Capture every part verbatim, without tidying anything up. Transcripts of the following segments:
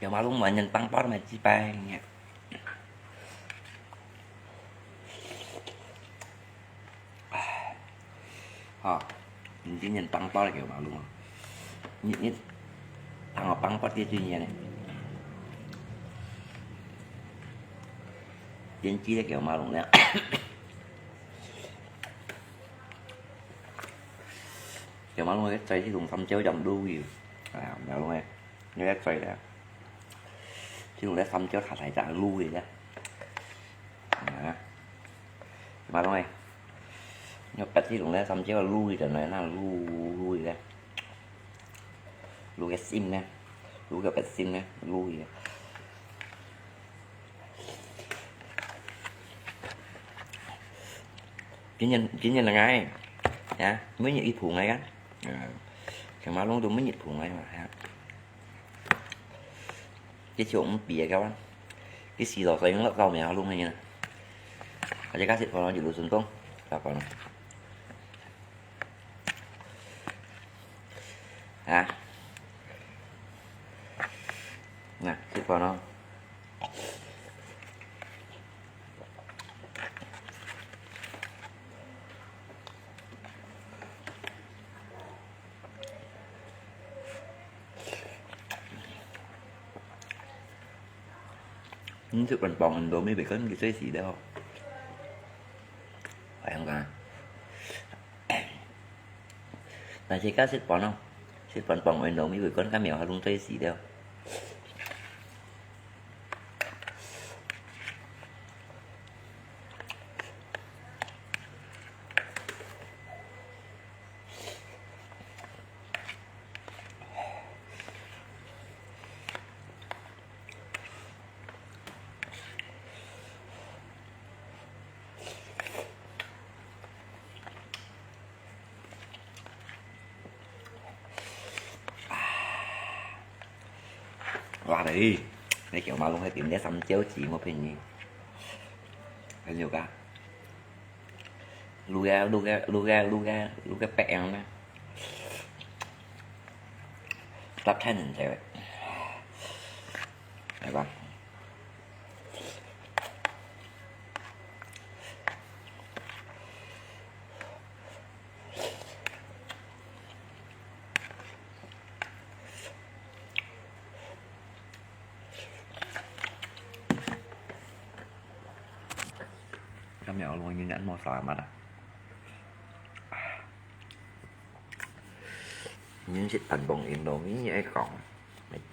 Mah lung muôn人幫幫，買幾擺。好，你今年幫幫了給我馬龍啊，你你，幫我幫帮这几年呢，年纪了给我马龙了。 有馬龍个嘴，這種三椒就滷佢，哎呀，馬龍个，你个嘴咧，這種咧三椒下來就滷佢咧，啊，馬龍个，你別這種咧三椒滷佢就來那滷滷佢咧，滷个心咧，滷个別心咧，滷佢咧。 今年今年个哎，呀，每日一盤个呀，嗯，全馬龍都每日盤个嘛，呀。這就毋比个个哇，這時代所以落到苗龍个呢。而且假設可能就六分鐘，大概。 啊，那，這款哦。你這款放很多，沒別个，你最時了。哎呀，我講。 但係該食飯哦，食飯飯會濃，因為講該苗還弄到死了。哇嘞，你叫馬龍去點這三椒子，我騙你。很有㗎。滷个，滷个，滷个，滷个，滷个白樣呢。搭菜很香。來吧。 今日我摎你恁無salamat啊！你食飯飯應當你愛講，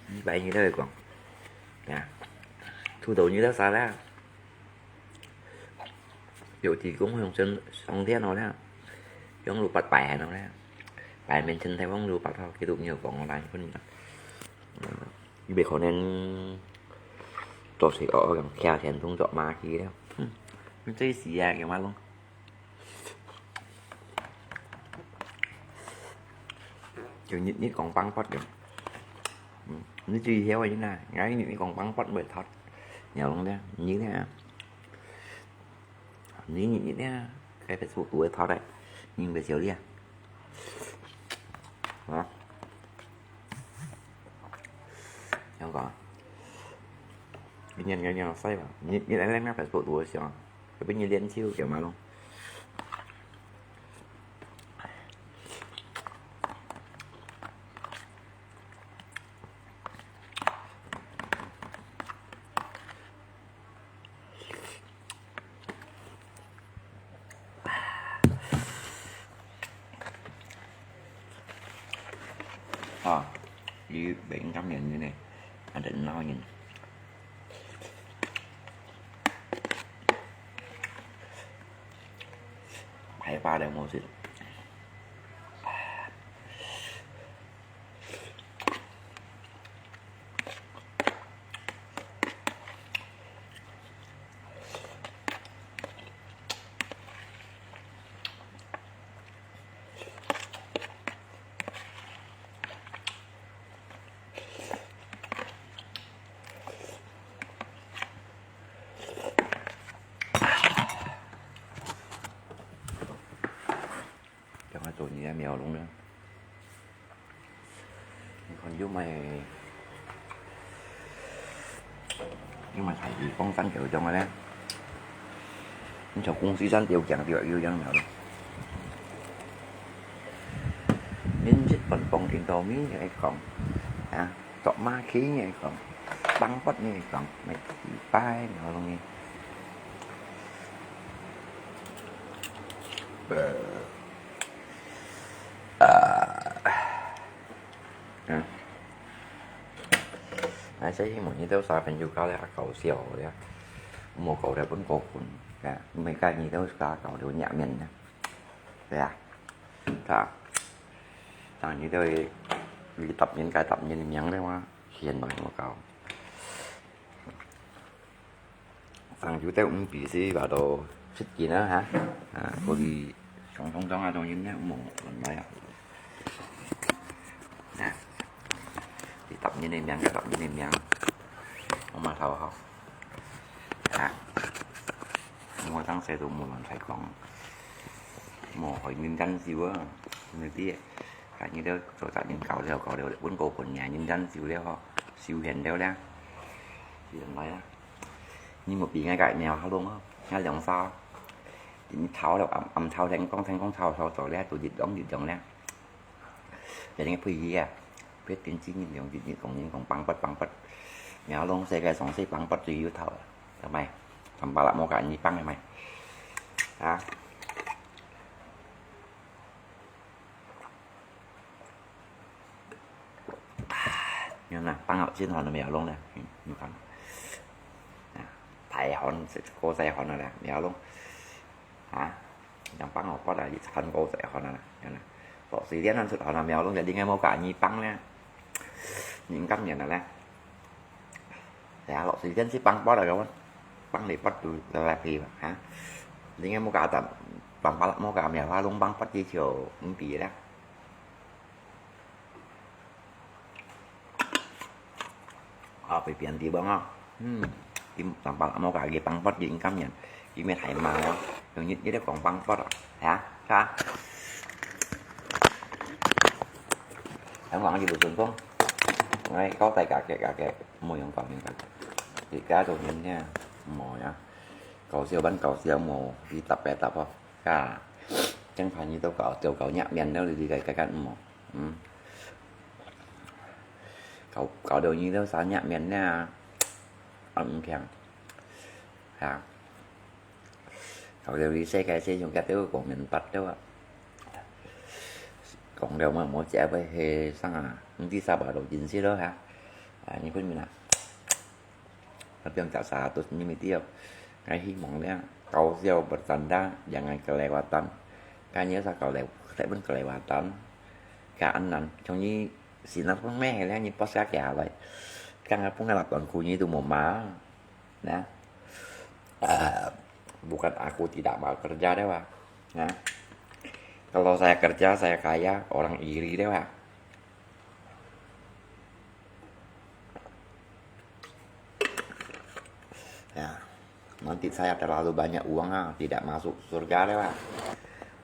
幾擺你都愛講，呀，土豆你都salah。 有提供用上上天好了，用六百擺還好了，擺面前台灣六百套，佢都沒有講來分你。嗯，你別可能做事哦，用價錢動作嘛去了。嗯，你最時啊，有嘛弄？ 就日日講幫發个。嗯，你注意條个人啊，𠊎日日講幫發會脫。你講咧，你咧，你日日咧，該Facebook都會脫个，你會笑咧。啊？ 有講，你念念念細吧，你你來來那Facebook都會笑，有被你練就有嘛咯。 啊，佢袂甘願个呢，還得鬧人。害怕了，無事。 仰般做你个苗龍呢？你看有賣，因為大地方山腳種个咧，你像公司山吊頸吊有影了咯。恁日本幫印度面个講，啊，做馬戲个講，幫骨个講，每禮拜了咯。呃，啊。 啊，所以希望你兜小朋友搞了搞笑个，莫搞了分搞混，啊，毋係教你兜家搞了若面呢，對啊，啊，當你兜你答應該答應个名了嘛，現在莫搞。 上晝都毋比是話到出緊啊，哈？啊，可以衝衝衝啊，衝緊呢，無問題啊。啊，你答應个名，答應个名，我嘛頭好。啊，我當時都無亂來講，無害人間壽啊，你知。 啊，你兜做責任搞了搞了，分過分年人間壽了吼，壽限了咧，壽限來啊！你莫比𠊎个苗下弄哦，𠊎兩儕，你頭了暗暗頭天光天光頭頭做咧，都一樣一樣咧。人个配合啊，別定之人用一日講人講幫骨幫骨，苗弄世界上世幫骨最有頭啊，係咪？Sampalak無ka你幫係咪？啊？ 你看呐，幫好盡好了苗弄呢，嗯，你看，啊，大漢，過細漢了咧，苗弄，啊，像幫好骨啊，一漢過細漢了啦，你看呐，落水電還出汗啊，苗弄，另外無ka你幫咧，你毋甘願了咧。 呀，落水電係幫骨來个，幫你骨都來來皮嘛，哈？你个無ka當，幫把無ka苗啊，攏幫骨个就毋比啦。啊，被別人地方啊，嗯，佢幫把無ka个幫骨个應該人，佢咩大媽啊，用一一个講幫骨啊，呀，哈？ Ang mga gibuson ko, ay, ikaw tayo kake, kake, mo yung kami kake. Ika to yun niya, mo ya. Kau siya ban, kau siya mo, itap, itap ko. Ka, chẳng phải như tao kau, tao kau nhạc miền đâu đi cái cái cắn mo. Ừ. Kau, kau đâu như tao sao nhạc miền nha. Ăn khen. Ha. Kau liu li se kai se yung kia teo kong men pat teo a. Kong liu ma mo chia bai he sang a, nti sa ba lo jin si lo ha. A, ni pun mina. Tapi ang tak sa tus ni mi teo. Ngai hi mong liang, kau siau bercanda, jangan kelewatan. Kan ye sa kau liu, tak pun kelewatan. Ka an nan, chong ni sinar pun meh liang ni pos ka kia lai. Kang a pun ngalap tuan ku ni tu mo ma. Nah, eh, bukan aku tidak mau kerja deh, Wak. Nah, kalau saya kerja, saya kaya, orang iri deh, Wak. Ya, nanti saya terlalu banyak uang ah, tidak masuk surga deh, Wak.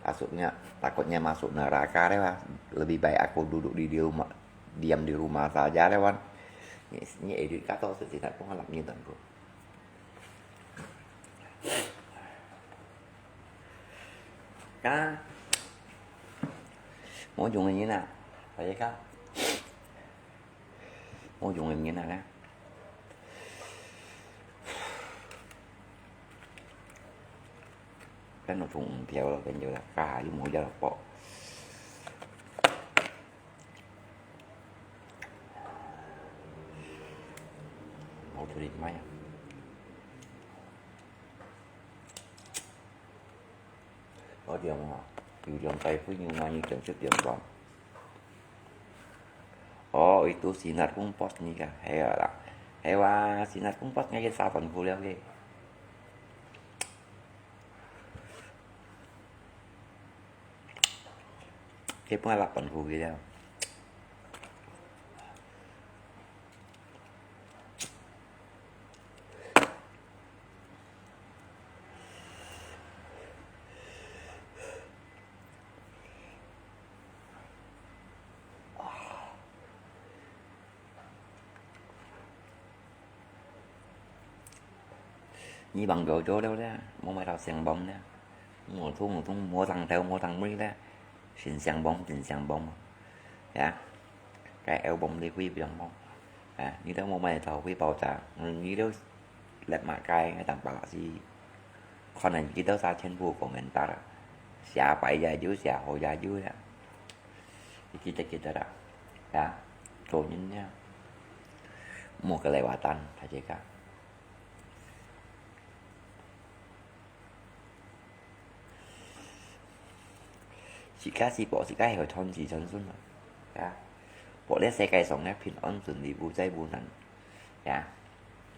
Maksudnya, takutnya masuk neraka deh, Wak. Lebih baik aku duduk di, di rumah, diam di rumah saja deh, Wak. Ni, ni edit kata sedih nak pun halap ni tuan ku. Ka. Mo yung ni na. Ay ka. Mo yung ni na na. Kan no chung piao lo kan yo la ka yu mo ya lo po. Mo tu ni mai. Ở trường à, trường trường Tây Phước Như Mai Như trường xuất trường còn. Ồ, itu sinar kung pos ni ka. Hewa lah. Hewa sinar kung pos ngay sa phần khu leo kì. Cái pun là phần khu kì leo. 你幫佢做了咧，莫買到成功咧，無通無通，無當頭，無當尾咧，真成功，真成功。呀，該album裡會變好。啊，你都無買到會爆炸，嗯，你都let's買該，該當巴拉西，可能佢都啥全部komentar啊，寫白也有，寫好也有呀。你記得記得啦，呀，做人呀，莫kelewatan，大家。 自家是保自家係會傳子傳孫啊，啊，保這世界上个平安順利，無災無難，啊，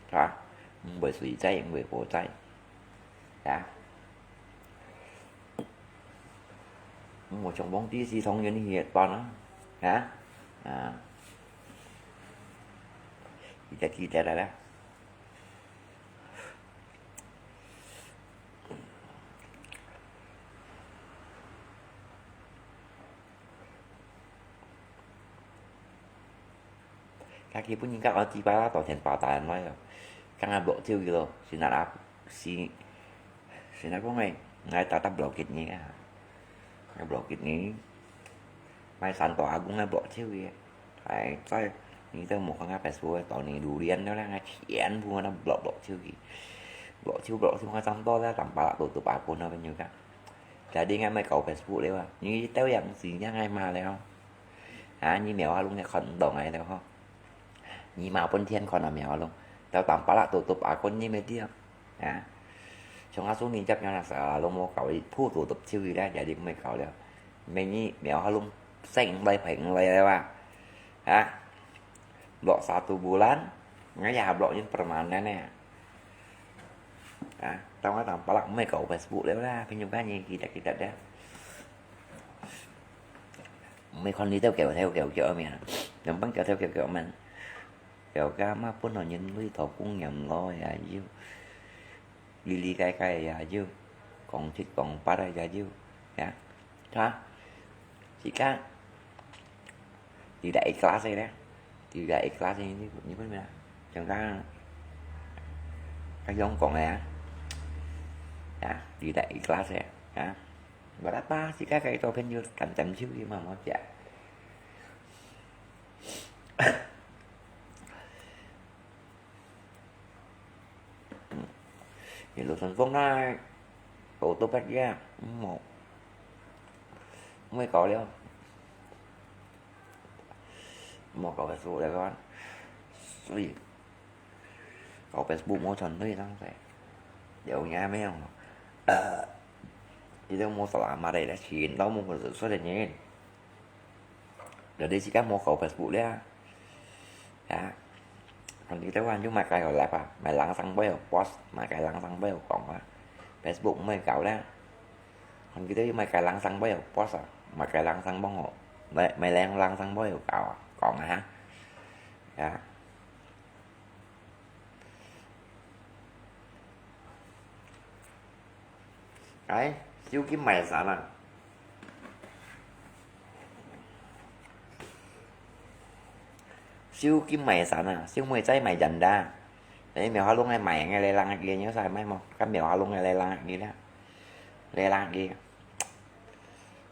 啊，毋會水災，毋會火災，啊，毋會像皇帝時同樣去辦啊，啊，啊，記得記得來啦。 Kaki pun nyingkak ati pala to thian pata noi lo. Kang a blok thiu kilo. Sinar ap si sinar pun ngai ngai tata blok kit ni a. Ngai blok kit ni. Mai san to agung ngai blok thiu ki. Ai, coi, ni tao một cái Facebook tao ni đủ điên đó là ngay thiện bu nó blok blok thiu ki. Blok thiu blok thiu ngai tăm to là tăm pala tutup akun nó bên như ka. Jadi ngai mai kau Facebook leo a. Ni tao yang si yang ngai ma leo. Ha, ni mèo ha lung ngai khon dong ngai leo ho. Ni ma pun thian khon a mèo ha lung. Tao tăm pala tutup akun ni mê tiang. Ha. Chong a su ni chap yang sa lung mo kau i phu tutup thiu ki la, jadi mai kau leo. Mê ni mèo ha lung seng lai pheng lai leo a. Ha. Blok satu bulan, ngai ya blok ni permanen ya. Ha, tao ngai tăm pala mai kau Facebook leo la, pin yung ka ni kita kita dah. Mai khon ni tao kêu theo kêu kêu mia. Yang pang kêu theo kêu kêu man. Kêu ka ma pun no nyin lui to kung yam lo ya yu. Li li kai kai ya yu. Kong chit kong pat ya yu. Ya. Ha. Chika. Tidak ikhlas ya. Tidak ikhlas ini ni pun mia. Yang ka. Ka yong kong ya. Ya, tidak ikhlas ya. Ya. Berapa sika kai to pin yu kan tem chiu ki ma mo ya. Hm. Ni lu sun fong nai. Kau tu pat ya. Mo. Mo kau leo. Mo kau su leo kan. Sui. Kau Facebook mo chon lui nang se. Deu nya me yong. Ơ. Ti deu mo sala ma dei la chin. Tao mo ko su de nyen. Jadi sika mo kau Facebook leo. Ya. Kon ti deu wan yu mai kai kau lap a. Mai lang sang boi post. Mai kai lang sang boi kong a. Facebook mai kau leo. Kon ti deu yu mai kai lang sang boi post a. Mai kai lang sang bong o. Mai, mai lang lang sang boi kau a. Kong a ha. Ya. Ai, siu kim mai san a. Siu kim mai san a, siu mai chai mai jan da. Ai, mèo ha lung ai mai ngai lê lang ki, nyo sai mai mo. Ka mèo ha lung ngai lê lang ki la. Lê lang ki.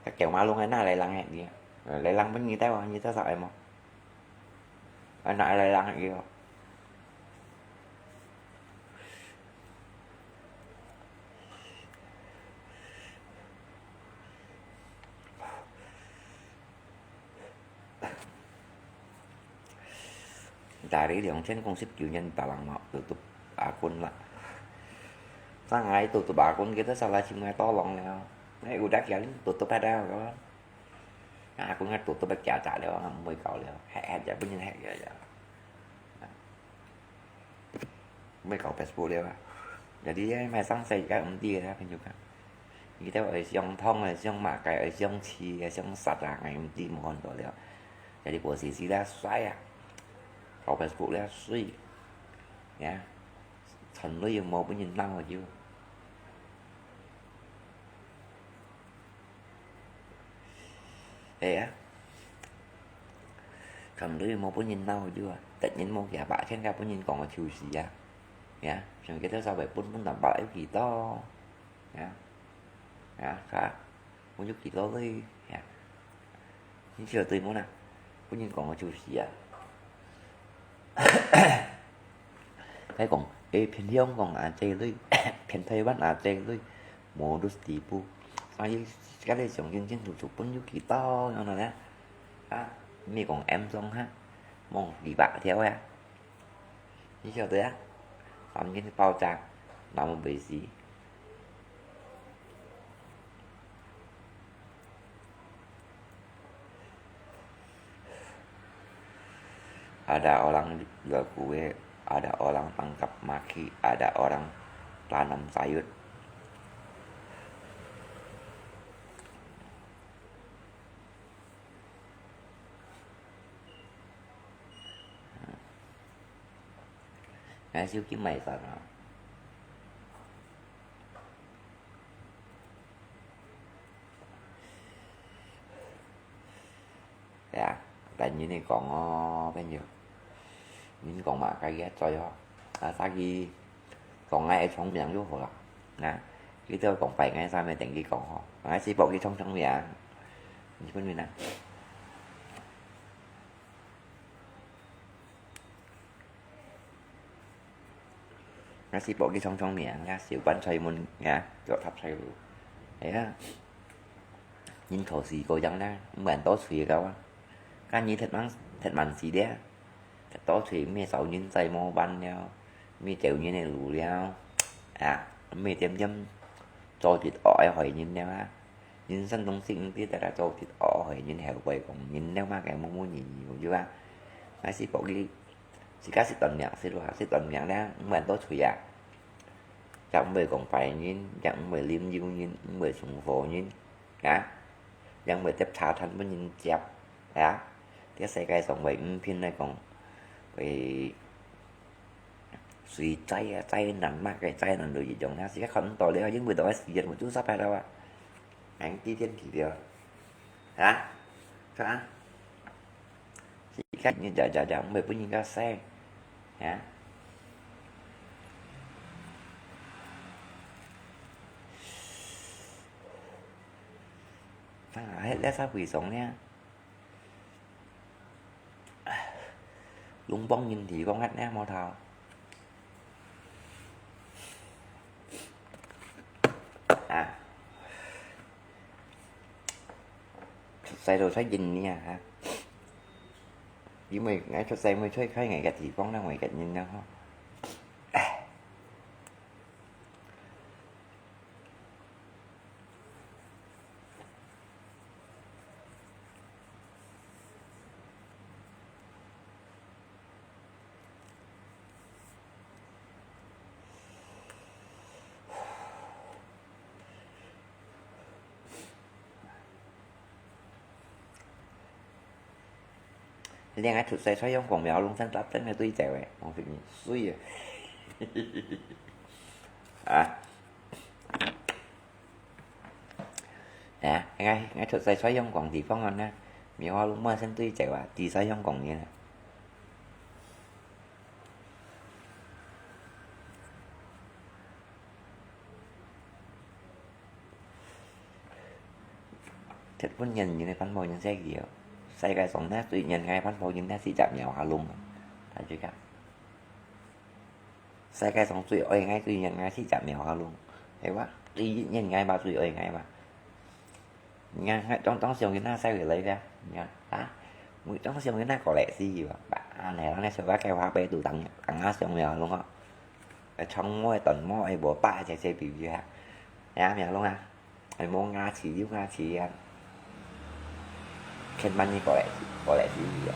Ka kêu ma lung ai na lê lang ki. Lê lang pun ni tai wa, ni tai sa ai mo. Ai na lê lang ki. Dari 兩千空十九年 talang mo tutup akun la. Sa ngai tutup akun kita salah si ngai tolong leo. Ngai udah kialing tutup ada kawan. Ngai akun ngai tutup kia tak leo ngai mui kau leo. Hek hek ja bunyin hek ja ja. Mai kau Facebook leo a. Jadi mai sang sai ka ung ti ka pin yu ka. Kita ai siang thong ai siang ma kai ai siang chi ai siang sat a ngai ung ti mo kon to leo. Jadi posisi la sai a. Kau Facebook leo sui. Ya. Chon lui mo bunyin nang yu. Ê á. Khẳng lui mo bunyin nau yu a. Tết nyin mo kia bạ khen ka bunyin kong a chiu si a. 呀，想佢兜稍微分分兩百有幾多？呀，呀，看，分有幾多鐳？呀，你曉得無啦？分人講个就係啊。該講，誒，騙香港啊這類，騙台灣啊這類，無到地步。所以，自家來想清清楚楚，分有幾多，樣呢？啊，毋係講M上下，望幾百條啊。 你曉得啊？三斤爆炸，那麼危險。Ada orang jual kue, ada orang tangkap maki, ada orang tanam sayur. 𠊎手機賣斷啊。係啊，但人哋講哦，朋友，人講嘛，該个嘴哦，啊，啥个講𠊎聰明就好啦，啊，佢都講拜𠊎三个等佢講吼，𠊎是報佢聰聰明，你分明啊。 𠊎係報佢聰聰明，𠊎小班出門，𠊎腳踏出路。係啊，人頭是个樣啦，毋敢多嘴个啊。該你忒慢，忒慢時了，忒多嘴，毋係找人在無伴了，毋係走人个路了，啊，毋係點點做啲惡个害人了啊。 人生東西毋知得來做啲惡害人後悔講人了嘛，該無無意義，有啊。𠊎係報佢，自家識斷命，識話，識斷命了，毋敢多嘴啊。也毋會講拜人，也毋會啉酒人，毋會送貨人，啊，也毋會貼茶攤分人接，啊，這世界上會毋平來講，會水災啊，災難嘛，該災難就一樣啦，自家看毋到了，因為到時間我就失敗了啊。 恁幾天去了？啊？看啊？自家日日日日毋會分人家使，啊？啊，迄垃圾回收呢？ 攏幫人提供个呢，無頭。啊，出世就出人呢啊，哈。因為𠊎出世，𠊎出開𠊎个地方啦，𠊎个人啦，吼。 你𠊎出世在香港苗龍山搭等个對照誒，我分你水誒。啊？ 啊，𠊎，𠊎出世在香港地方啊，那，苗阿龍滿身對照啊，知在香港人啊。忒分人，人个番婆人細个哦，世界上那最人愛番婆人那係隻苗阿龍啊，大家看。 世界上最愛𠊎、最人愛係隻苗阿龍，係哇？最人愛嘛，最愛𠊎嘛。你看，當，當時用佢那晒回來个，你看啊，每當時用佢那過來是有啊，啊，你看那小白雞花白肚當，當啊像苗阿龍哦，長毛短毛，哎，無把，切切比比啊，哎呀，苗阿龍啊。 還無牙齒，有牙齒啊。千萬你過來，過來試試啊。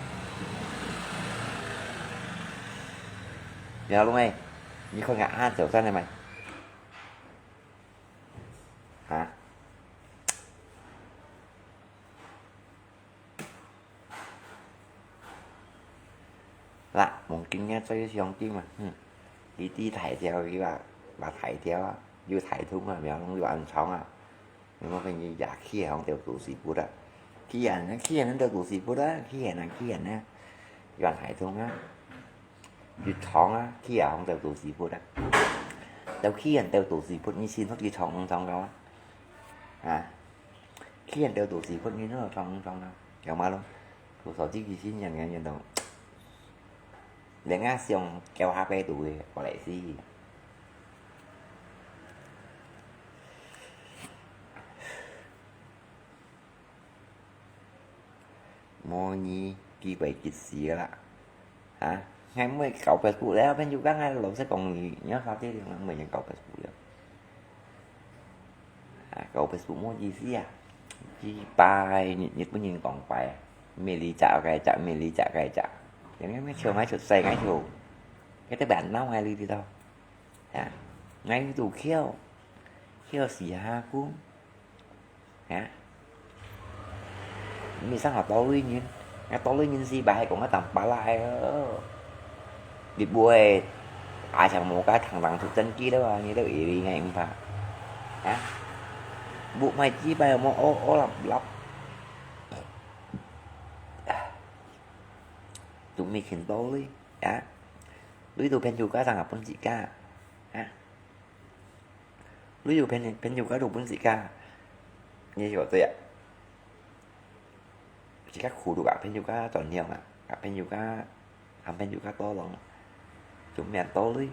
苗龍誒，你看𠊎啊，走上來嘛。啊？ 啦，望今日最相機嘛，嗯，佢知大條，佢話，話大條啊，又大通啊，苗龍又恁長啊，你莫跟佢也去行條肚屎骨啊，去行啊，去行條肚屎骨啊，去行啊，去行啊，又恁大通啊。一床啊，去啊，紅豆豆屎窟啊。都去人豆豆屎窟，你先去床五床个啊？啊？去人豆豆屎窟，你都床五床啊？有嘛咯？我手机机先人人人都，人家想叫下辈子个，我来死。無你機會及時啦。啊，𠊎毋會搞Facebook了，朋友講，𠊎老實講，你，你要發這種，𠊎毋會搞Facebook了。啊，搞Facebook無意思啊。幾擺日，日本人講話，咩你隻該隻，咩你隻該隻。人家咩笑，𠊎笑，細，𠊎笑。佢特別鬧𠊎，你知道？啊，𠊎都笑，笑死下姑。 啊？你生个道理人，啊，道理人死吧，還講个當巴拉个哦。你毋會，啊，像無个堂堂出真機了啊，你都以為𠊎毋怕？啊？毋買幾擺莫屙屙立立。都毋係道理，啊？你都騙自家生个分自家，啊？ 你有朋友，朋友家都分自家，你曉得啊？自家苦毒啊，朋友家轉讓啊，啊朋友家，啊朋友家多lòng啊，就免道理。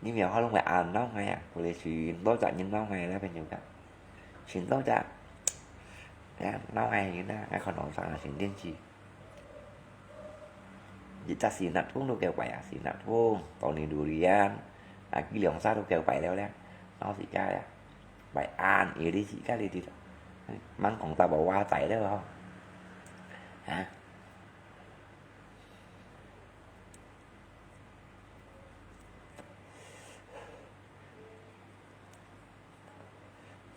你苗好弄个啊，鬧𠊎啊，我來去多隻人鬧𠊎啦，朋友家，先多隻，呀，鬧𠊎人啊，𠊎看到上啊，先電視。 一隻Sinatung都叫怪啊，Sinatung，Tony Durian，啊，佢兩儕都叫怪了咧，鬧自家呀，怪恁，佢自家呢啲，吂講大把話仔了吼，啊。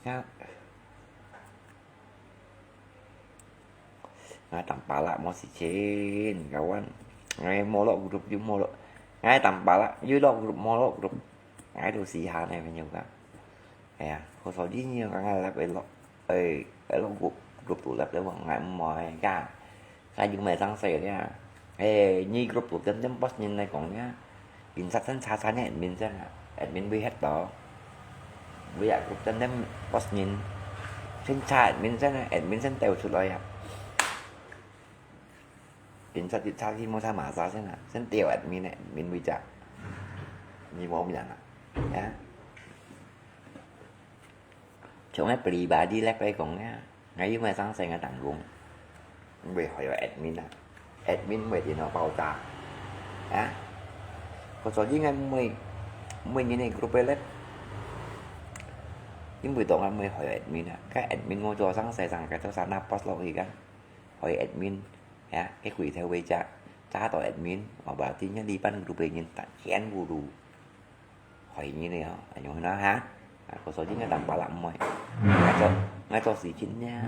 Ngak, ngak tampalak mo sicin, kawan. Ngai molok grup ju molok. Ngai tampalak ju lok grup molok grup. Ngai tu siha nai penyuka. Ya, ko sodi nyo ka ngalap elok. Ê, ê, lok grup, grup tulap le wang ngai moy ka. Ka yung mai sang sai le. Ê, nyi grup tulap tem tem post nyin nai kong ya. Bin sat san cha cha nyi admin sen ha. Admin bi het to. Bi ya grup tem tem post nyin. Sen cha admin sen ha, admin sen teo chut lo ya. Bin sat ti cha ti mo sa ma sa sen ha. Sen teo admin admin bi cha. Nyi mo mi ya na. Ya. Chúng em pribadi lek pe kong ya. Ngai yung mai sang sai ngai tang kong. Vì hỏi admin à. Admin vì thì nó bao giờ. Hả? Có số gì ngai mười, mười nghìn này group lek. Nhưng vì đó ngai mười hỏi admin à. Cái admin ngô cho sang sai sang cái cho sana post lo gì kan. Hỏi admin. Ya, cái quỷ theo về cha. Cha to admin. Mà bảo thì nhớ đi ban group nhìn ta chén vô đủ. Khỏi nyi nè, anh nói ha. Ko số chín ngai tampalak moy. Ngai cho, ngai cho xí chín nha.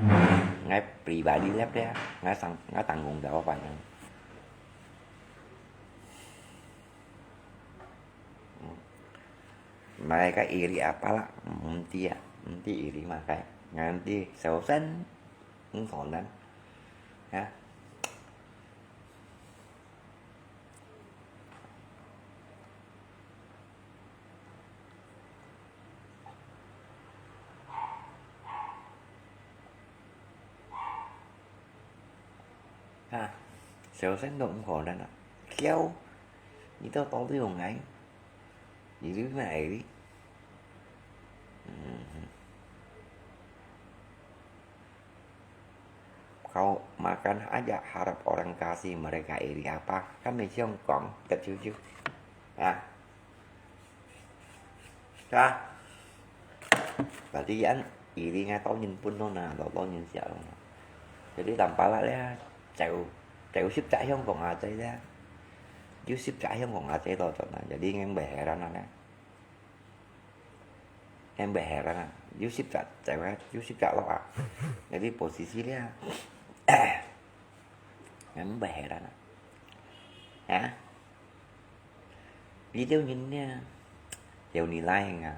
Ngai pribadi lep dia. Ngai sang, ngai tanggung jawab apa yang. Mai ka iri apa lah? Mesti ya, mesti iri makai. Nganti selesai, entah kan. Ya. Ha, sel sen dong ko dan a. Kiau, ito to tu yung ngai. Di di na ai di. Kau makan aja harap orang kasih mereka iri apa? Kami siang kong, kecil-kecil. Ya. Ka. Berarti an, iri ngai tau nyin pun no na, tau tau nyin siap no. Jadi tampalak le, cheu, cheu sip chak hiong kong a chai le. Yu sip chak hiong kong a chai to to na. Jadi ngai bai heran na. Em bai heran a. Yu sip chak, cheu a, yu sip chak lo a. Jadi posisi le. Em bai heran a. Ha? Video nyin ne, heo ni lai nga.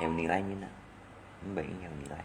Heo ni lai nyin a. Mbai heo ni lai.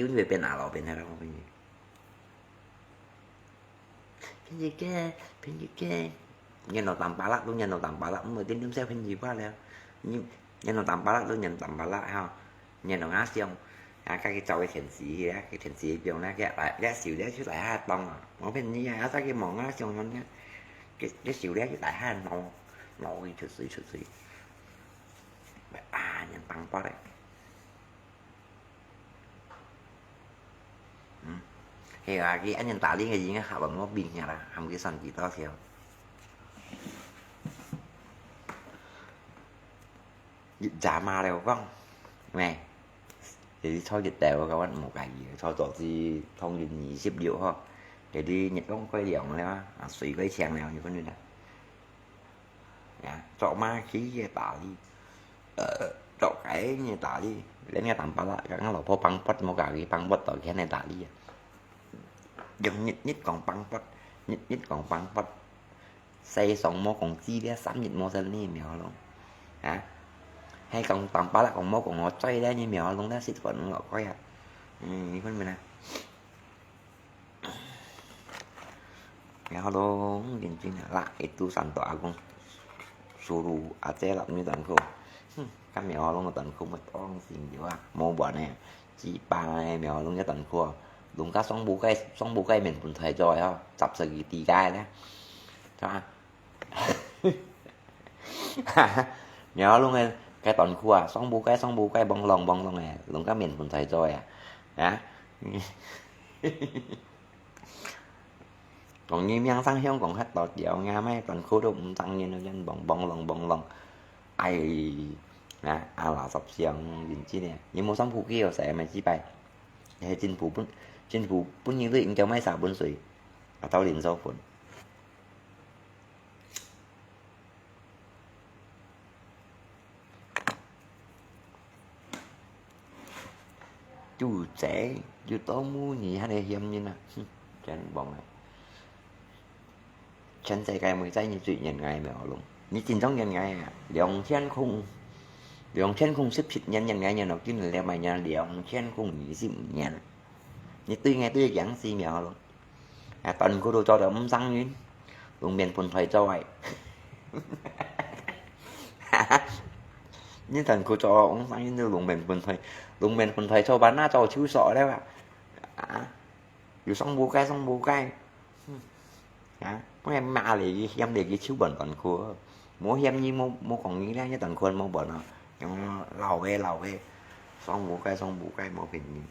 丟你个邊啊，老邊个，老邊个。朋友个，朋友个，念到當巴拉，都念到當巴拉，毋會點點笑朋友話了。你念到當巴拉，都念當巴拉哈，念到阿香，啊，該佢走个天時咧，佢天時放咧，佢來，佢手咧就來下當啊，無騙你啊，啊，再去望啊，想想咧，佢，佢手咧就來下腦，腦佢出水出水，啊，人放發咧。嗯，係啊，佢恁樣打理个人下落無變樣啦，喊佢算幾多條。 日咋嘛了講，咩？就是坐日頭，𠊎無介意，坐早起通勤二十六吼，就是日光過亮了啊，水過清了，你看你啦。啊，做嘛去个打理，呃，做該个打理，連个淡薄啦，剛剛老婆放發，無介意放發到佢个打理啊。用日，日光放發，日，日光放發。 世上無講知咧，三日無食呢苗咯。啊？係講淡薄啦，講無講我追咧，你苗弄得食飯落去啊。嗯，你看咩啦？苗咯，認真啊，啦，itu santo agung suruh aja lah ni tangko. Hmm, kan苗咯，tangko乜當先有啊，無玩呢。 幾百个苗弄一等褲，弄个上部个，上部个面盆台做个吼，十十幾底个咧，是吧？苗弄个，个短裤啊，上部个，上部个，bolong bolong个，弄个面盆台做个啊，啊？ 講你命生香港較多條，𠊎乜短褲都毋爭人，人bolong bolong bolong。哎，啊，啊啦，十香認真个，你無上褲去哦，使乜幾擺？係政府分，政府分你對，你叫買沙本水，啊，到連鎖粉。 豬仔，又到母你還係嫌人啊！哼，真忙啊！全世界每隻你最認𠊎苗龍，你真正認𠊎啊！兩千空，兩千空十七年認𠊎，認到今日了，買年兩千空二十五年。你對𠊎對樣死苗龍。 啊，短褲都做到毋生人，弄面盆台做个。你短褲做毋生人都弄面盆台，弄面盆台做，把那做手手了啊！啊，又上不該，上不該。啊，我罵你，嫌你个手板短褲，無嫌你，無，無講你咧，你短褲無板啊，用老个，老个，上不該，上不該，無便宜。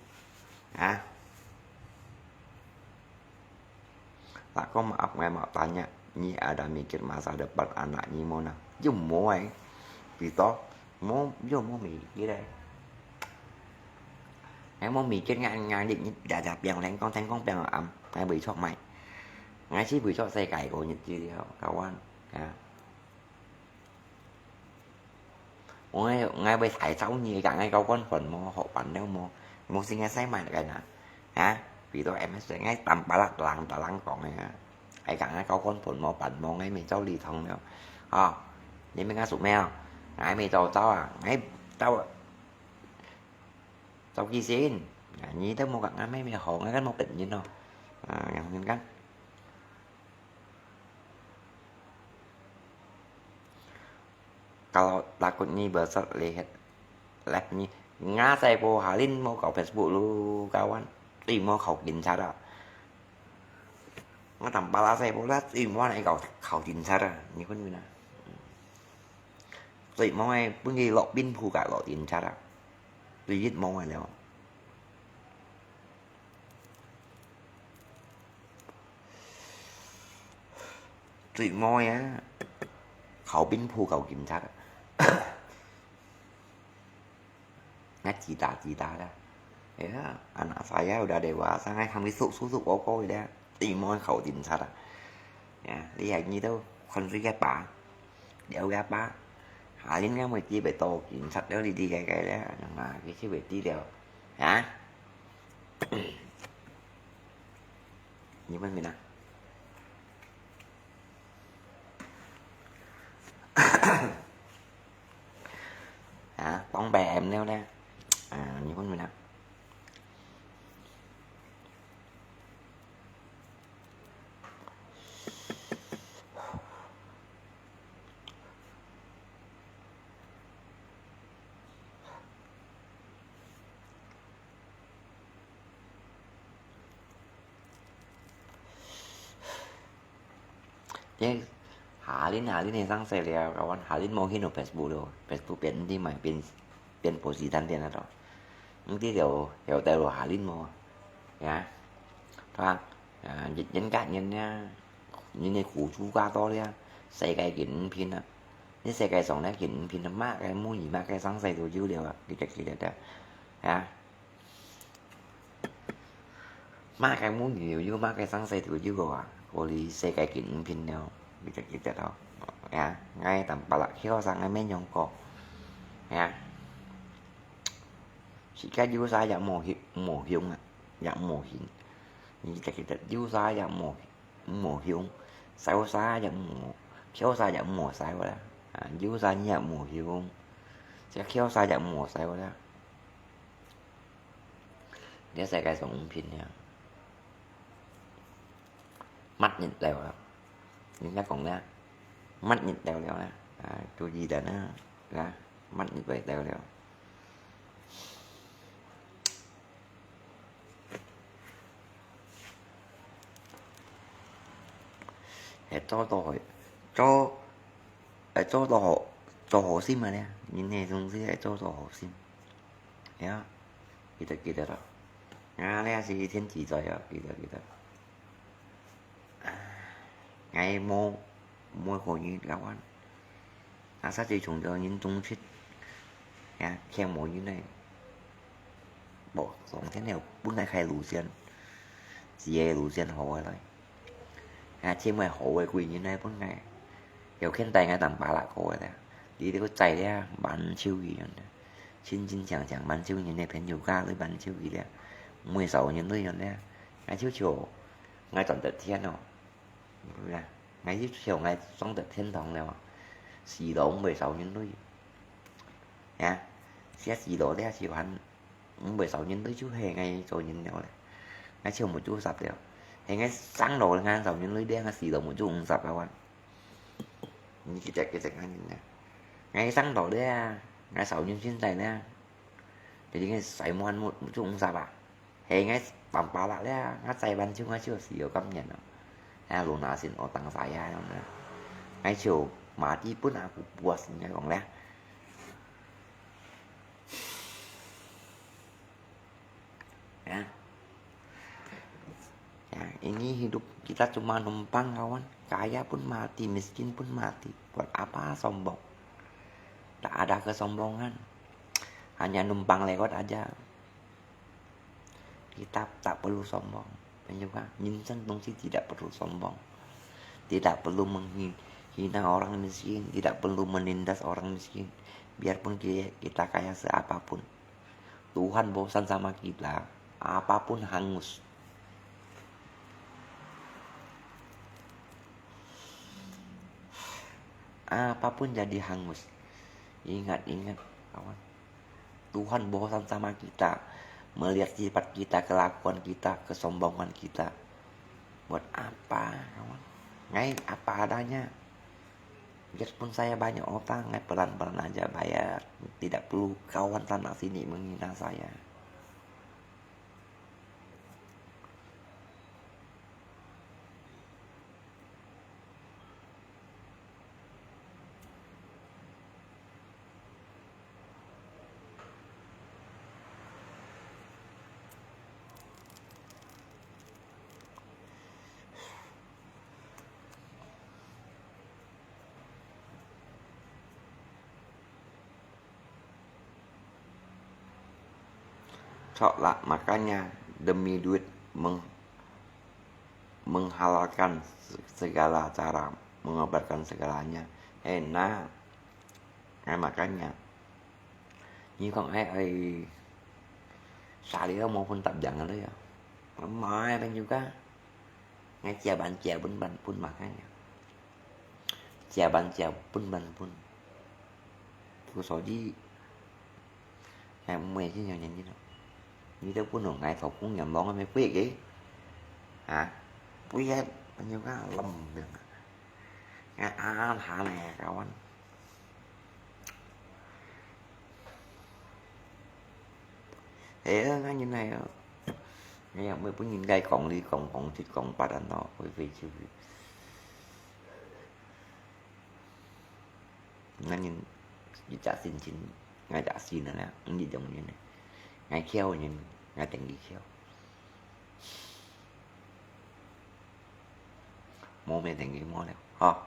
啊？ Lah ko maaf ngai mau tanya, nyi ada mikir masa depan anak nyi mona? Yo mo ai. Pito, mo, yo mo mikir ai. Ngai mo mikir ngai, ngai dit nyi, da da piang leng kong teng kong piang am, ngai bui chok mai. Ngai si bui chok sai kai ko nyi ji liao, kawan. Ya. 𠊎，𠊎會大吵你，講𠊎交關煩無，好煩了無？無事𠊎使麼个呢？啊？為到M S，𠊎淡薄仔lang，大lang講个啊。𠊎講𠊎交關煩無，煩無，𠊎咪走理通了。哦，你咪講做咩哦？𠊎咪走走啊，𠊎走，走幾時？啊，你都無講𠊎咩咩好，𠊎跟無別人咯。啊，然後你講。 Kalau takut nyi beuset lihat live nyi. Nga sai po halin mo kau Facebook lu kawan. Ti mo kau kinchat ah. Nga tam pala sai po la ti mo nai kau kau kinchat ah. Nyi kun mina. Ti mo ai pun nyi lok bin phu ka lok kinchat ah. Ti yit mo ai leo. 最尾啊，後邊鋪夠警察啊。Ngat cita-cita dah. Ya, anak saya udah dewasa, ngai kami susuk-susuk pokok dah. Ti mo kau警察啊。Ya, lihat nyi tu, kon sui apa? Dia apa? Halin kan mesti betul, kinsat dia di di kai kai dia. Nah, kisi beti dia. Ha? Nyi pun mina. Ha, tong bè em neo nè. À, nyi pun mina. 因為下輪下輪个生勢了，kawan，下輪無去到Facebook了，Facebook變毋知麼，變變波斯坦店了都。毋知了，了到下輪無啊？呀，對吧？啊，人人家人呢，人个苦楚加多了，世界已經毋平了。你世界上呢，已經毋平了，麼个母語，麼个生勢都有了啊，你就記得的，啊。 麼个母語又有，麼个生勢都有啊，過哩世界已經毋平了，你就記得咯。呀，𠊎淡薄啦，曉得𠊎免用過。呀，世界有啥也無用，無用啊，也無用。你就記得，有啥也無，無用，少啥也無，曉啥也無少啦。啊，有啥你也無用，這曉啥也無少啦。 這世界上毋平了，末日了啊！人家講了，末日了了啦，啊，注意點啊，啊，末日會到了。係做到，做，係做到好，做好心个咧，人个東西係做到好心。 呀，記得記得咯。啊，這係天記載啊，記得記得。𠊎無，無可以，kawan。啊，實際上就人中出，呀，聽無人个。無，上天了，本來開路線，自己路線好个來。 啊，這麼好个貴人來分𠊎，又肯帶𠊎當巴拉過个咧，你這个在咧，慢手个人咧，清清強強慢手人咧，朋友家裡慢手个咧，毋會少人類人咧，𠊎就笑，𠊎賺得天哦，係啊，𠊎就笑𠊎上得天堂了，死咯毋會少人類，啊，這死咯咧就還 毋會少人類就係𠊎做人了咧，𠊎就目珠十了，係𠊎生咯，𠊎少人類咧，𠊎死咯目珠五十了啊！你記得記得𠊎人咧，𠊎生咯咧，𠊎少人現在咧，jadi𠊎使滿目珠五十啊，係𠊎當巴拉咧，𠊎再慢就𠊎就死咯今年咯，哎呀，lunasin utang saya，𠊎就mati pun aku puas，人家講咧。 Ya. Ya, ini hidup kita cuma numpang, kawan. Kaya pun mati, miskin pun mati. Buat apa sombong? Tak ada kesombongan. Hanya numpang lewat aja. Kita tak perlu sombong. Dan juga, insan東西tidak perlu sombong. Tidak perlu menghina orang miskin, tidak perlu menindas orang miskin. Biarpun ki-, kita kaya seapapun. Tuhan bosan sama kita, apapun hangus. Apapun jadi hangus. Ingat-ingat, kawan. Tuhan bosan sama kita, melihat sifat kita, kelakuan kita, kesombongan kita. Buat apa, kawan? Ngai apa adanya. Biarpun saya banyak utang, ngai pelan-pelan aja bayar. Tidak perlu kawan sana sini menghina saya. Sok lah, makanya demi duit meng-, menghalalkan se-, segala cara, mengorbankan segalanya. Enak. Nah, makanya. Như con ấy ơi, xài đi có một phần tập dần rồi đó. Mãi bên juga. Ngay chia bàn chia bún bàn bún mà cái. Chia bàn chia bún bàn bún. Tôi xài đi. Ngai mui chứ nhau nhận chứ đâu. Như thế bún nổ ngai thổ cũng nhầm bóng em mới quyết kì. Hả? Quyết hết. Bên juga lầm được. Ngai á thả nè, kawan. Thế á, ngay như này á. Ngay à, mới bún nhìn gai còng đi, còng, còng thịt, còng bát ăn nó, với về chứ. 𠊎人一隻心情，𠊎隻心啊，毋一樣人呢。𠊎翹人，𠊎等佢翹。無咩等佢無了，吼。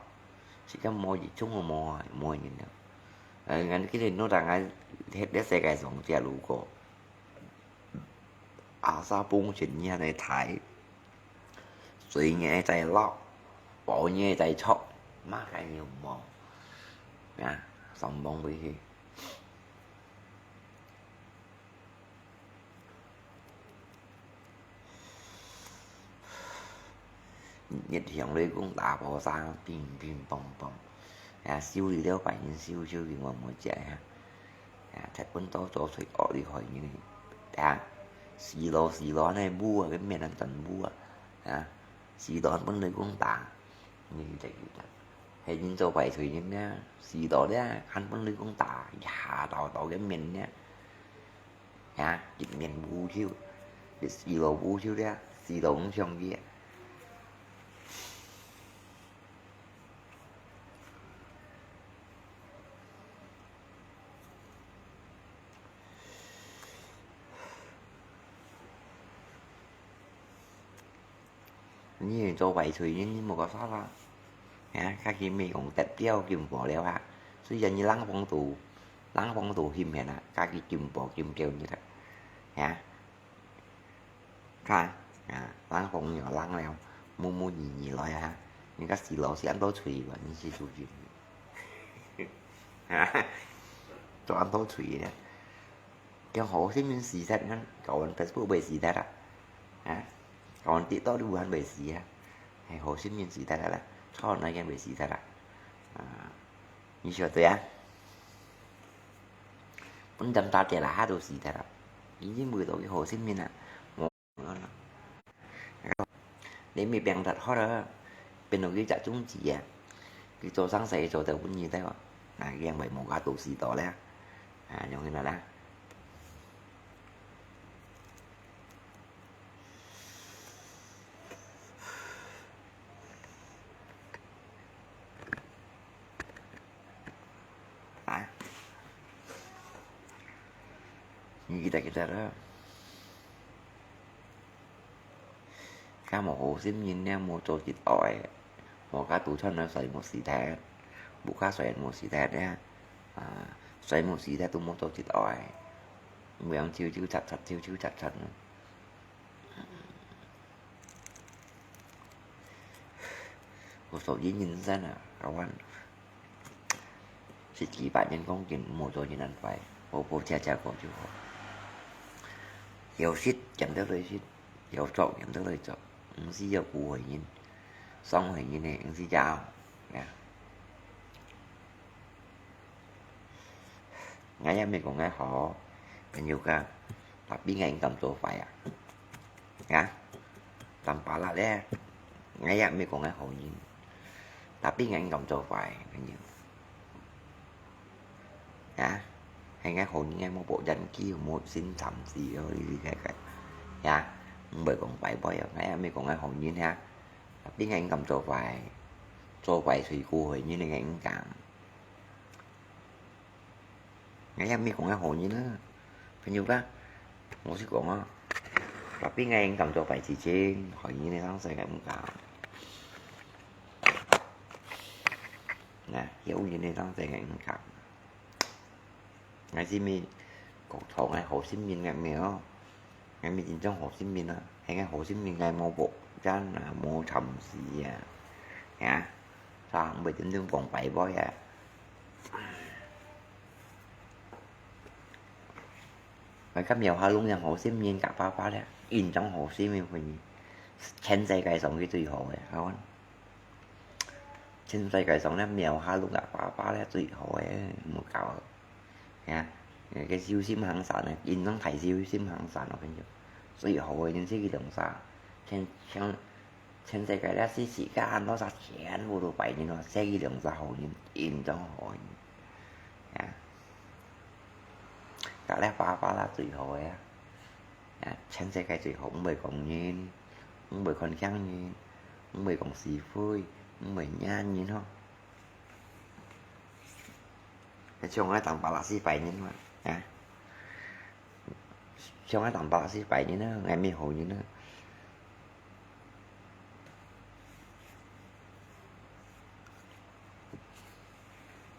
時間無一種無，無人了。呃，𠊎記得那陣𠊎，這，這世界上只路過，阿沙崩全年的台，水年在落，暴年在出，麼个人無？啊，上網回去。 日向雷公打破沙，乒乒乓乓。啊，修理了，別人修，修理我無解啊。啊，忒笨到做出惡厲害人。啊，死咯死咯，恁樣烏啊，个面恁真烏啊。啊，死咯分雷公打，你就，係人做壞事人啊，死咯咧，還分雷公打，一下到到个面咧。 呀，一面烏手，一死路烏手咧，死路毋像佢啊。你做壞事人，你無个法啦。啊，家己毋係講得了金貨了啊，雖然你冷房都，冷房都翕現啊，家己金貨金掉你啦。啊，看，啊，冷房又冷了，濛濛沁沁來啊，你个死路係恁多歲吧，你係做金。啊，做恁多歲咧。 叫好心人死忒，𠊎搞完Facebook會死忒啊？啊？搞完TikTok都還會死啊？係好心人死忒啦，錯那個會死忒啦。啊，你曉得啊？本站大姐啦，下都死忒啦，已經為到佢好心人啦。 你乜病得好了，變到佢隻種子啊，佢做生意做得穩定个哦，那佢因為無个都死到了，啊，用佢那啦。啊，你記得記得了。 該無好心人呢，無做一愛，無該堵穿了睡目死忒，無該睡目死忒呢，啊，睡目死忒都無做一愛，每樣啾啾雜雜，啾啾雜雜呢。 我說人人生啊，阿灣，十幾百年光景，毋好做人恁壞，好好食食過就好。有食，兼得來食，有著，兼得來著，毋使要顧壞人，傷害人个，毋使要，呀。 𠊎也毋係講𠊎好，朋友啊，tapi𠊎毋敢做壞啊。啊，坦白啦咧，𠊎也毋係講𠊎好人，tapi𠊎毋敢做壞，朋友。啊，係𠊎好人，𠊎無保證佢，無心暫時哦，你理解个。呀，毋會講拜拜哦，𠊎也毋係講𠊎好人啊，tapi𠊎毋敢做壞，做壞事顧害人个𠊎毋敢。 𠊎也毋係講𠊎好人啊，朋友啊，我係講啊，tapi𠊎毋敢做壞事情，害人个東西𠊎毋敢。啊，有人个東西𠊎毋敢。𠊎係毋係講錯，𠊎好心人𠊎毋係哦。 𠊎乜真正好心人啊，係𠊎好心人，𠊎無保證啊，無暫時啊，呀，常毋會真正講拜拜啊。𠊎看廟下弄樣好心人，假巴巴咧，真正好心个朋友，全世界上佢最好个，好啊。 全世界上咧，廟下弄假巴巴咧最好个，莫搞。呀，該修心行善个，人生大修心行善，𠊎跟你講，最好个人係佢兩儕。全，全，全世界咧，係世界恁多儕全部都壞人哦，係佢兩儕好人，人中好人。呀，假咧巴巴啦最好个啊。 啊，全世界最好，毋會講人，毋會看輕人，毋會講是非，毋會惹人吼。像𠊎當巴拉斯壞人嘛，啊，像𠊎當巴拉斯壞人啊，𠊎毋係好人啊。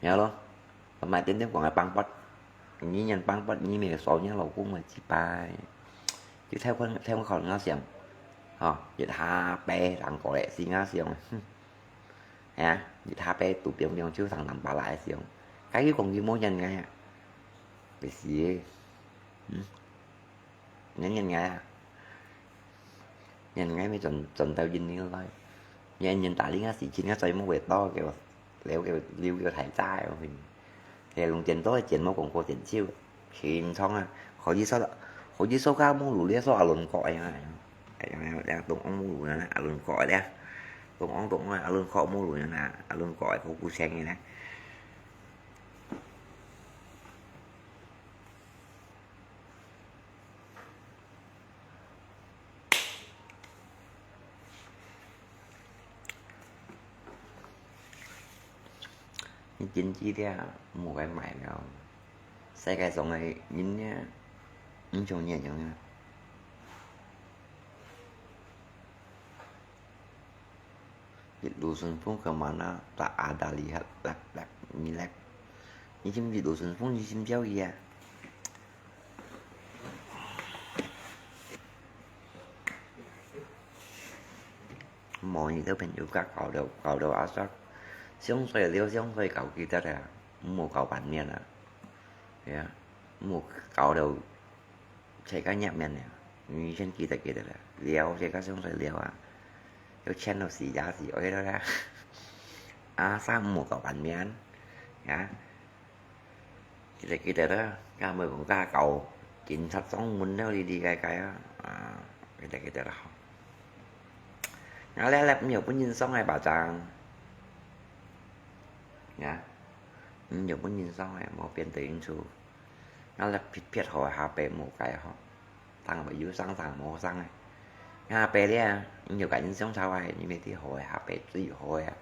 然後咯，買點點講个幫幫，你人幫幫，你沒有說你老公會幾百，就太困太困好了想，哦，一下背人過來，是我想，哼。 係啊，一下背肚冰冰就生當巴拉个時候，該佢講佢無人愛啊，會死个。嗯，你人愛啊，人愛咪轉轉到印尼來，人人打理啊事情啊，再無會多个，留个留个太早个，係龍點多个錢無講過點少。 清爽啊，可以說，可以說个無路咧，說阿倫哥哎呀，哎呀，東翁無路呢，阿倫哥咧，東翁東翁阿倫哥無路呢，阿倫哥个好古聲个呢。你經濟了，無該買了。世界上个人呢，毋像你樣啊。一路順風，kemana tak ada lihat lap-lap，你lap，你尋一路順風，你尋標語啊。 無，你兜朋友甲交流，交流啊煞，相衰了，相衰交記得啊，毋好交半面啊，係啊，毋好交流，自家入面啊，你先記得記得啊，了自家相衰了啊，有錢到死也是愛了啦，啊煞毋好交半面，啊。 記得記得啦，該毋好講該搞警察上門了哩哩該該啊，啊，記得記得啦。𠊎這粒毋有分人送个巴掌，呀，毋有分人送个，無變得因此。𠊎這撇撇好下背無該吼，當會有生生無生个。下背咧，毋有甲人相吵个，因為啲好个下背最好个啊，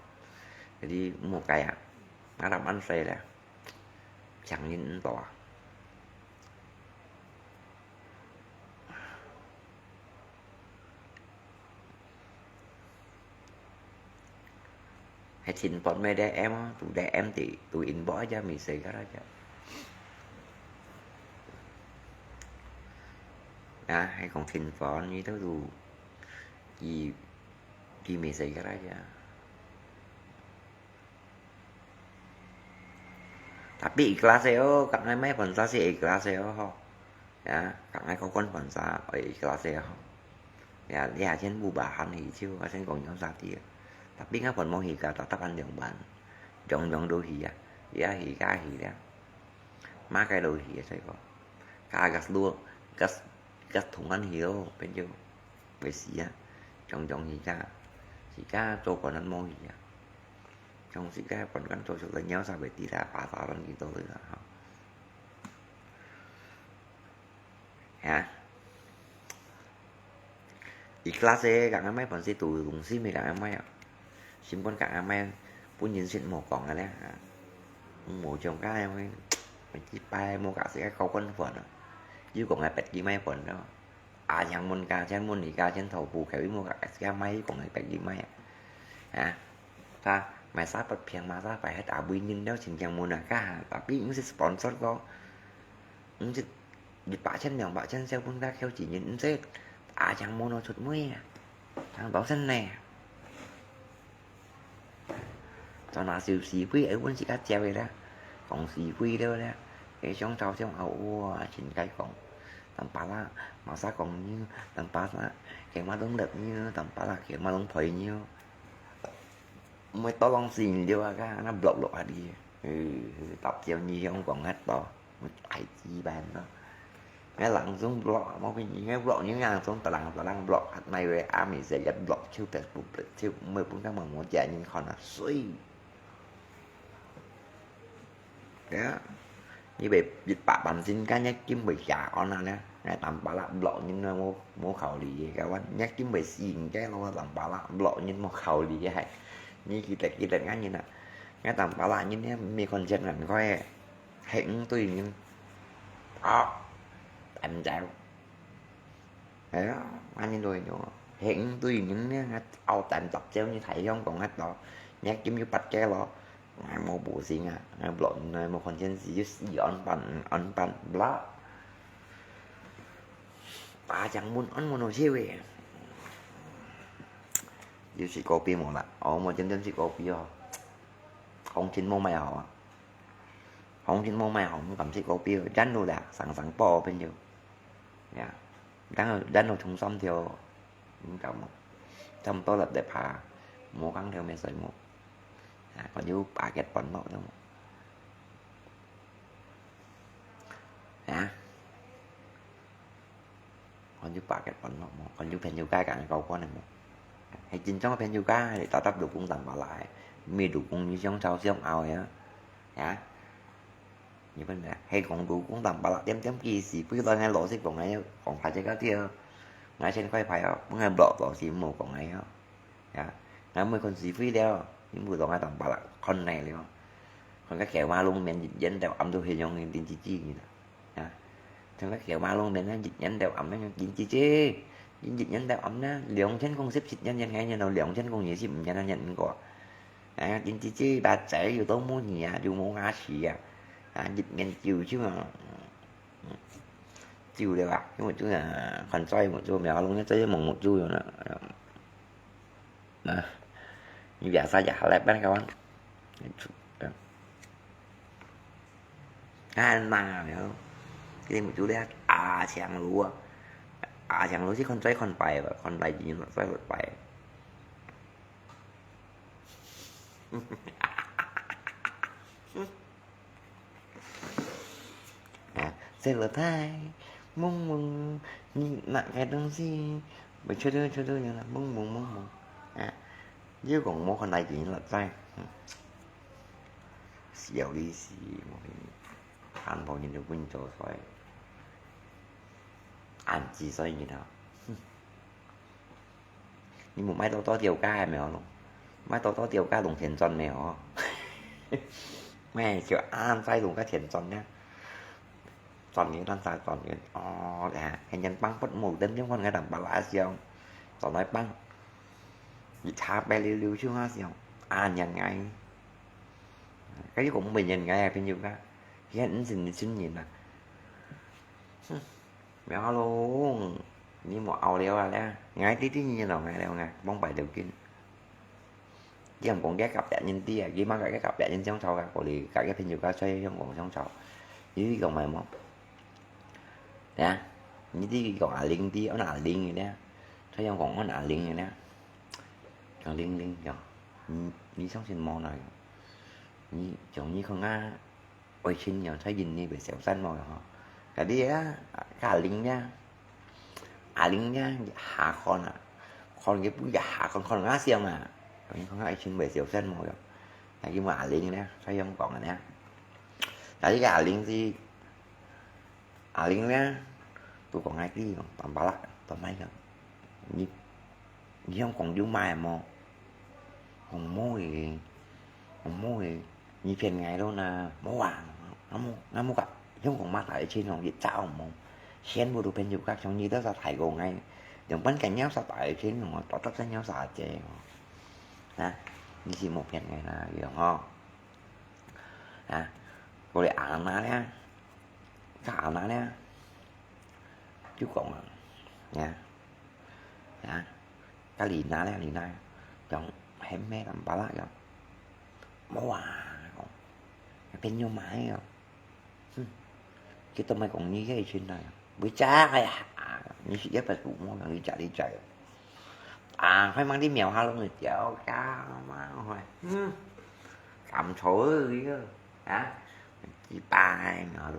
嗰啲無該啊，𠊎粒恁細咧。 強人毋多啊。係前半尾个M哦，拄个M地，拄inbox一隻message个啦隻。啊，係講前半，你都拄，佢，佢message个啦隻。 Tapi ikhlas e oh, kak ngai mai phôn sa si ikhlas e oh ho. Ya, kak ngai kau kon phôn sa, oi ikhlas e ho. Ya, lia chen bu ba han hi chiu, a chen kong yong sa ti. Tapi ngai phôn mo hi ka ta tap han yong ban. Jong jong do hi ya. Ya hi ka hi ya. Ma kai do hi ya sai ko. Ka gas lu, gas, gas thung han hi lo, pen chiu. Bai si ya. Jong jong hi ka. Si ka, cho kon han mo hi ya. Trong si ka pon kan to chok la nyau sa bai ti la pa ta ron ki to la ha. Ha. Ikhlas e kak ngai mai pon si tu lung si mi kak ngai mai a. Sim pon kak ngai mai pun yin sit mo kong a le ha. Mo chong ka ngai mai. Mai ki pai mo kak si ka kau kon pon a. Yu kong ngai pet ki mai pon lo. A yang mun ka, yang mun ni ka, yang thau bu ka, yu mo kak si ka mai kong ngai pet ki mai a. Ha. Ka, mai sa pat phiang ma sa pai het a bui nin deu chin kiang mun a ka, tapi ung sit sponsor ko. Ung sit, di pa chen miang pa chen sel pun ka kêu chỉ nhìn ung sit. A chang mun no chut mui a. Chang tau sen ne. Cho na siu si pui, ai wun si ka chiao le. Kong si pui deu le. Ai chong chao chong au ua, chin kai kong. Tam pa la, ma sa kong nyu, tam pa la, keng ma dong lep nyu, tam pa la, keng ma dong phoi nyu. Mui to long si liu a ka, na blok blok a di. Ừ, tập chiêu nhi hiong kong het to. Mui ai chi ban to. Ngai lang sung blok, mo pin ngai blok nhi ngang sung ta lang ta lang blok. Hat nai we a mi se yat blok chiu Facebook blok chiu mui pun ka mang mo jia nhi kon a sui. Kaya, ni bai bit pa ban sin ka nyak kim bai ya on a le. Ngai tam pa la blok nyin na mo, mo khao li ka wan. Nyak kim bai sin ka lo tam pa la blok nyin mo khao li hai. Ni ki tek ki tek ngai nyin na. Ngai tam pa la nyin ne mi kon jet ngan koi. 係五對人，啊，彈走。係啊，恁樣都會用啊。係五對人呢，拗彈十招，你睇香港一到，你金有八個咯，𠊎無無心啊，𠊎無論，𠊎無看電視，就死安板，安板，blah。打將門，安門好笑誒。有食果皮無啦？哦，無點點食果皮哦。行情無買好啊。行情無買好，毋敢食果皮，真路啦，上上報朋友。呀，然後，然後衝三條，你敢無？差毋多立立下，無講條咩水無？啊，還有八個半落了無？啊？ 看有八個半落無？看有朋友家个交關个無？係真正个朋友家，係搭搭老公當巴拉个，毋係老公你想吵想拗个啊？啊？你分明係講老公當巴拉，點點幾時，不然𠊎老實講，𠊎講大隻个條，𠊎先快快哦，分𠊎落老實無講个哦。啊，𠊎每看聚會了，你毋當𠊎當巴拉，看你了，看个狗馬路面，一眼到暗都係用電視機个啦。 啊，像該狗馬路面啊，一日到暗啊，緊姐姐，一日到暗啊，兩千公十七日，日日到兩千公二十五日啊，日五個。啊，緊姐姐，把仔又都無你啊，又無牙齒啊，啊，一面酒就啊，酒了啊，因為就啊，看在目珠，苗龍个在目珠了啦。 啊，你biasa aja halai pan kawan. Anak啊，你好，今日目珠咧，阿強路啊，阿強路係看在看擺吧，看來見了在擺。 啊，細佬太，夢夢，你拿个東西，我覺得覺得有了，夢夢夢夢，啊，又講無看來見了在，嗯，笑你死，我跟你，看到人就分做衰，暗記衰你了，哼。 你無買多多條價个無咯？買多多條價弄錢賺个哦。買就恁快弄个錢賺呢。賺个，賺啥賺个？哦，呀，現在放不無等等看个人巴拉香，賺來放。一茶杯溜溜就下香，啊，人愛。該又講毋人愛啊，朋友啊，現在毋係你親人啊。哼。 苗龍，你莫拗了啊咧！𠊎知知你咯，𠊎了𠊎，望擺條筋。佢毋講佢隔壁人知啊，佢嘛隔佢隔壁人相吵啊，過來隔佢朋友家在香港相吵。你知講麼个無？啊？你知佢講阿玲知，安阿玲个咧？在香港安阿玲个咧？講玲玲講，你你相信無啦？你講你看啊！ 愛情樣在印尼會消散無吼？該啲啊，阿玲呀，阿玲呀，下看啊，看佢不下看，看阿香啊，你看愛情會消散無樣？該佢問阿玲呢，在香港个呢，該个阿玲係，阿玲呢，都講該句，當巴拉，當歹个，你 你想講有買無？講無个，講無个，你騙𠊎咯呐，無啊，𠊎無，𠊎無講，想講麼大錢哦，一隻哦無，全部都騙人家，像你兜儕大過𠊎，用半個鳥儕大錢哦，多多隻鳥儕姐哦，啊，你係無騙𠊎啦，樣吼，啊，過來阿媽咧，佢阿媽咧，就講啊，呀。 啊，該Lina咧，Lina，講喊咩人巴拉樣，無啊，講，朋友買哦，哼，佢都毋係講你个錢來，會假个呀，你係一百五毛，你假你假哦，啊，開mang啲苗下攏會掉價嘛，嗯，敢錯个，啊，一百苗攏。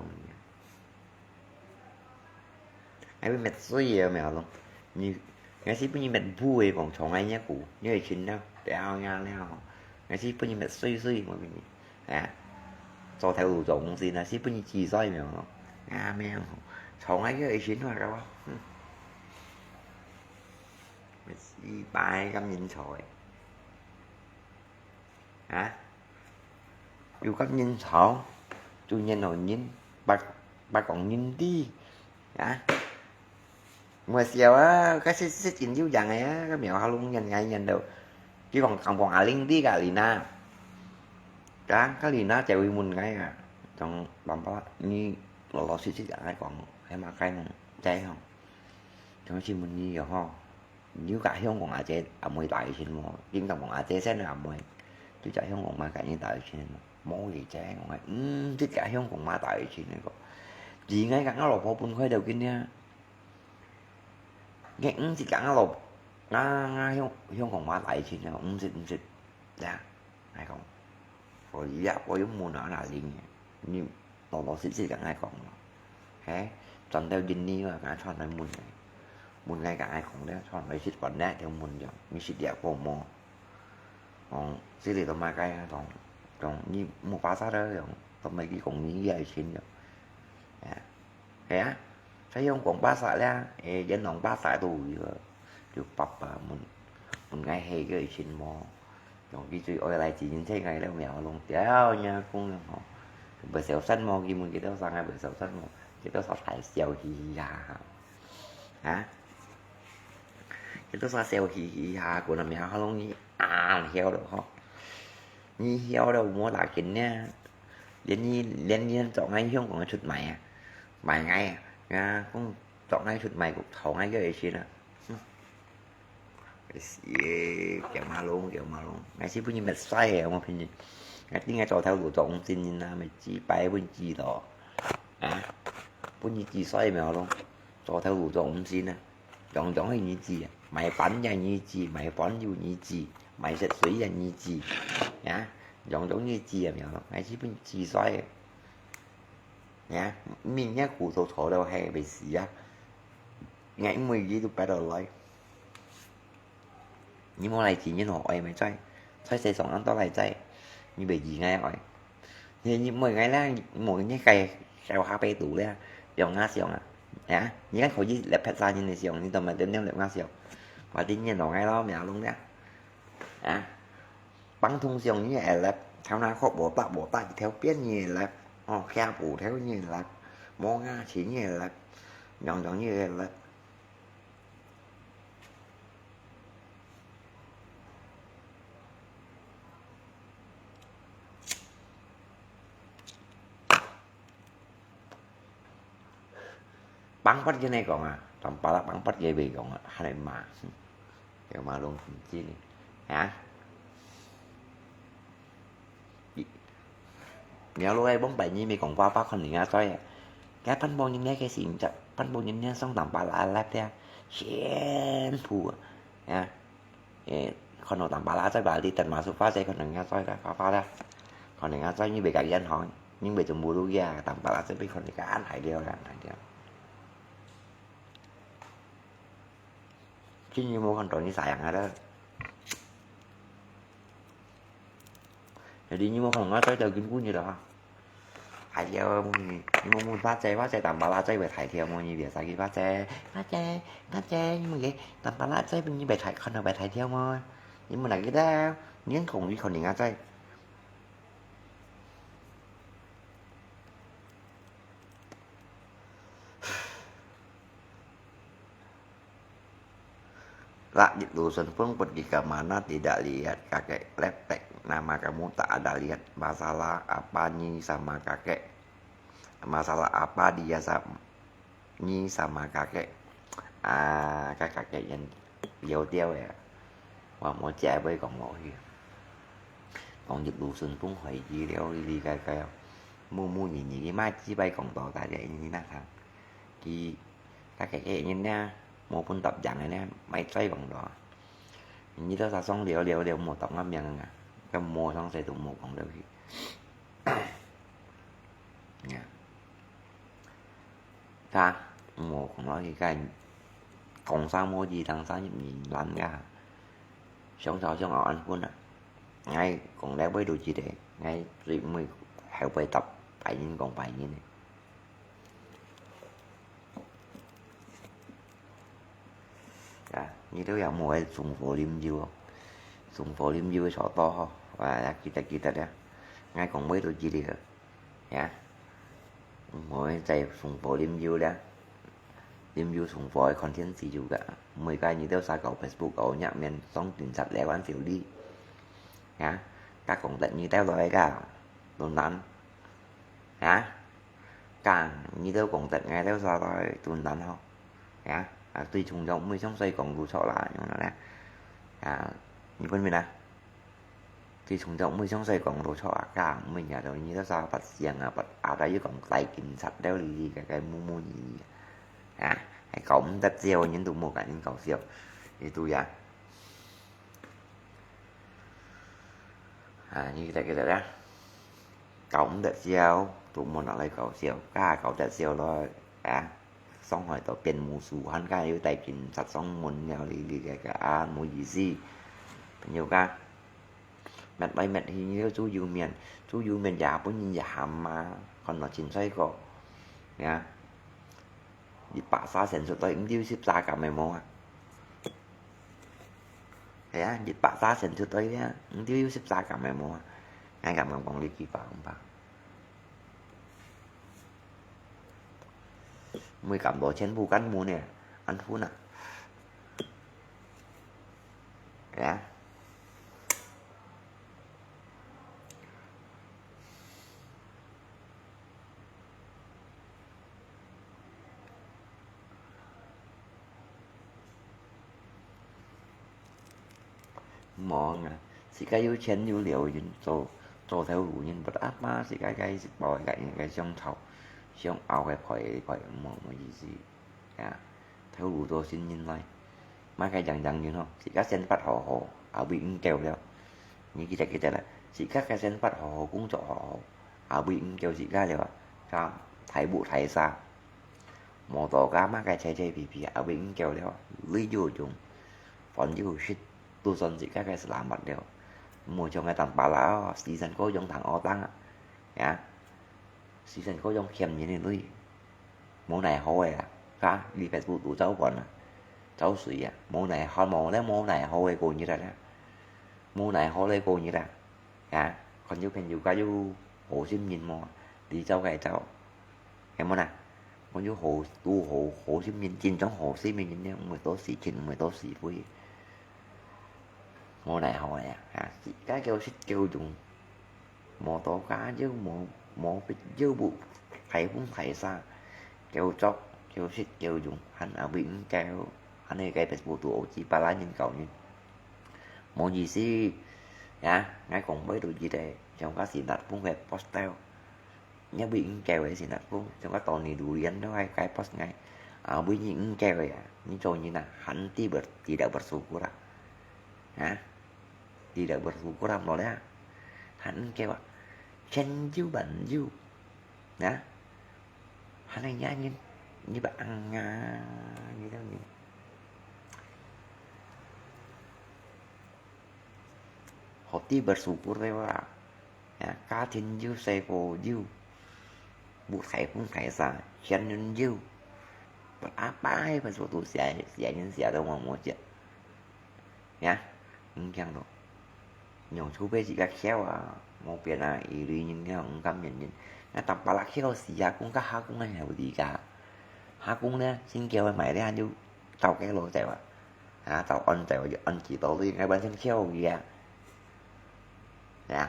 𠊎會搣碎个，苗龍。你，𠊎係分你搣烌个，講從來若股，你會親了，不要呀了。𠊎係分你搣碎碎，𠊎分你，啊，做頭路做公司，𠊎係分你擠碎，苗龍。啊，苗龍，從來若會親了，搞啊，哼。一擺咁認錯个。 啊？有甲人吵，有人哦人，捌，捌講人知啊。莫笑啊，該識，識真有影个啊，該苗下攏人，𠊎人都，佢講，講講阿玲知个Lina，啊，該Lina就會問𠊎啊，講，爸爸，你老老實實同𠊎講，係麼个人知吼？總係問你个吼。 你有佮香港阿姐阿妹大以前無？你敢講阿姐先阿妹，你佮香港嘛佮你大以前無？無个姐，𠊎講，嗯，這个香港嘛大以前个講。自𠊎佮𠊎老婆分開了，今日，𠊎毋識佮𠊎老，𠊎，𠊎香，香港嘛大以前个，毋識，毋識，呀。 𠊎講，所以啊，𠊎又問啊，那靈，你老老實實同𠊎講咯。嘿，轉到印尼啊，𠊎傳來問个，問𠊎同𠊎講咧，傳來食飯咧，就問講，你食了過無？講，這裡都買个啊，講，講你無巴沙了，講，都買去講你也係錢了。哎呀， 係啊，在用講巴沙咧，誒，人講巴沙都有个，就爸爸問，問𠊎係个以前無，用佢最愛來自然車𠊎了苗龍掉人家公了吼，不小心無，佢問幾多歲啊，不小心無，幾多歲大笑嘻嘻哈哈，啊？幾多歲笑嘻嘻哈哈，過了苗龍你啊，曉了吼，你曉了無打緊呢，連你，連你做𠊎香港个出賣啊！ 賣𠊎啊，啊，講做𠊎出賣，討𠊎个錢啊。哼。死，叫馬龍，叫馬龍，𠊎是分你搣衰个，𠊎騙你。𠊎頂个做頭路做毋成人啊，咪幾擺分你知咯。啊，分你知衰咩咯？做頭路做毋成啊，樣樣係你知啊，賣粄也你知，賣飯又你知，賣食水也你知，啊，樣樣你知啊，咩咯？𠊎是分你知衰个。 呀，明日苦头坐到黑为死啊！𠊎因為佢都擺到來。你無來自然好愛咪在，在世上恁多來在，你袂知𠊎愛。你，你問𠊎啦，你無你該小下輩肚咧，用啊想啊，呀，你看可以來拍啥人个相，你都毋點點來啊想，我定然落𠊎咯，命弄咧，啊。 放通常你會粒，頭那殼無大無大一條邊你會粒，哦，徛布條你會粒，無牙齒你會粒，樣樣你會粒。Pangpat gini講啊，當巴拉pangpat gini講啊，還來罵，有馬龍很近呢，啊？苗路愛往擺你咪講爸爸看人家在啊，該半波人呢，該是毋知，半波人呢，上當巴拉來的啊，全部啊，啊？ 誒，看到當巴拉在巴里等嘛，是發財可能要在个，發發啦，可能要在你袂个人行，你袂全部都呀，當巴拉這邊可能个安排了啦，安排了。今日無看到你啥樣啊啦？ Jadi你無看𠊎在條筋骨你了哈。哎呀，你，你無問發財，發財當巴拉在會大條無？你別使去發財，發財，發財，你問佢當巴拉在你會大，看到會大條無？你問哪個的？你講你看人家在。 Lak di dusun pun pergi ke mana tidak lihat kakek lepek. Nama kamu tak ada lihat. Masalah apa nyi sama kakek? Masalah apa dia sa-, nyi sama kakek? 啊，該kakek人了了个，我無接會講落去。講一路順風會議了，哩哩个个，無無人人个，莫只會講到大家人人那聽。 佢，該个个人呢，無分答應个呢，莫再講了。你到啥上了了了，無答案命啊，該無上世都無講落去。呀，他，無講落去，該講啥無字，當啥人懶个，想吵想拗安分啊。𠊎講了尾都記得，𠊎最尾後尾答別人講別人个。 啊，你兜也莫愛中火啉酒哦，中火啉酒个錯多吼，啊，記得記得了，𠊎講話都記得个，呀，毋好再送貨啉酒了，啉酒送貨个content有个，每个日頭下搞Facebook搞若面上警察來玩手里，啊，甲講得日頭來个，都難，啊，甲日頭講得日頭下來都難吼，啊，啊，對從頭尾詳細講都錯啦，用了呢，啊，你分明啊？ 對從頭尾詳細講都錯啊，甲毋會惹到你，到時候發生啊，發啊，又講帶警察了，哩哩个个無無意義啊，啊，還搞毋得笑，人都無甲人搞笑，你對啊？啊，你記得記得啊，搞毋得笑，都無拿來搞笑，甲搞得笑咯，啊，傷害到變魔術，還甲又帶警察上門了，哩哩个个啊，無意思，朋友家。 搣來搣去，你兜煮油麵，煮油麵也分人也喊嘛，看到真衰過。呀，一百沙先出來，毋知有十沙敢个無啊？係啊，一百沙先出來呀，毋知有十沙敢个無啊？𠊎敢講講這句話，毋怕。 毋會感到全部感冒呢，恁苦啊。呀。無啊，自家有錢有料人做，做頭路人，不得啊嘛，自家个一包个个想討，想拗个賠賠，無，無意思。啊，頭路做新人來，買个樣樣人吼，自家生活好好，後尾毋夠了。你記得記得啦，自家个生活好好，工作好好，後尾毋夠自家了啊，啊，大屋大廈。 摩托加麼个車車皮皮，後尾毋夠了，鐳又用，飯又食，都算自家个selamat了。毋好像該Tampalak哦，時常過用通學生啊，呀，時常過用欠人个鐳，無奈何个啊，哈，你Facebook都走飯啊，走水啊，無奈何，無奈無奈何个過日仔啊，無奈何个過日仔啊。 啊，看有朋友家有好心人無？你走該走，係無啦？看有好，都好，好心人，真正好心人呢，毋會多事情，毋會多是非。無奈何个啊，啊，自家夠食夠用，無多加又無，無必要不大風大沙，夠著，夠食夠用，還後尾毋夠，還係該Facebook都有幾百萬人搞人。 無意思，呀，𠊎講話都一个，像个Sinatpung个post，若位毋夠个Sinatpung，像个Tony Durian都還該post𠊎，啊，位你毋夠个啊，你做人啊，還tidak ber-，tidak bersyukur啊，啊，tidak bersyukur啊，無咧，還毋夠啊，千有萬有，啊。 Hanai nyanyi, nyi ba ang nga, nyi tau nyi. Hoti bersyukur dewa. Ya, katin yu, seko yu. Bu thai phung thai sa, chen yun yu. Berapa hai bersyukur sia, sia nyin sia dong wang mo jia. Ya, ngkiang lo. Nyong chu pe si ka khiau a, mo pian a, i lui nyin khiau, ngkam nyin nyin. Nga tam pa la khiau si a, kung ka ha kung a heo di ka. Ha kung ne, sin khiau a mai le han yu, tau ke lo zai wa. Ha, tau on zai wa, on ki to lui, ngai ban sin khiau gi a. Ya.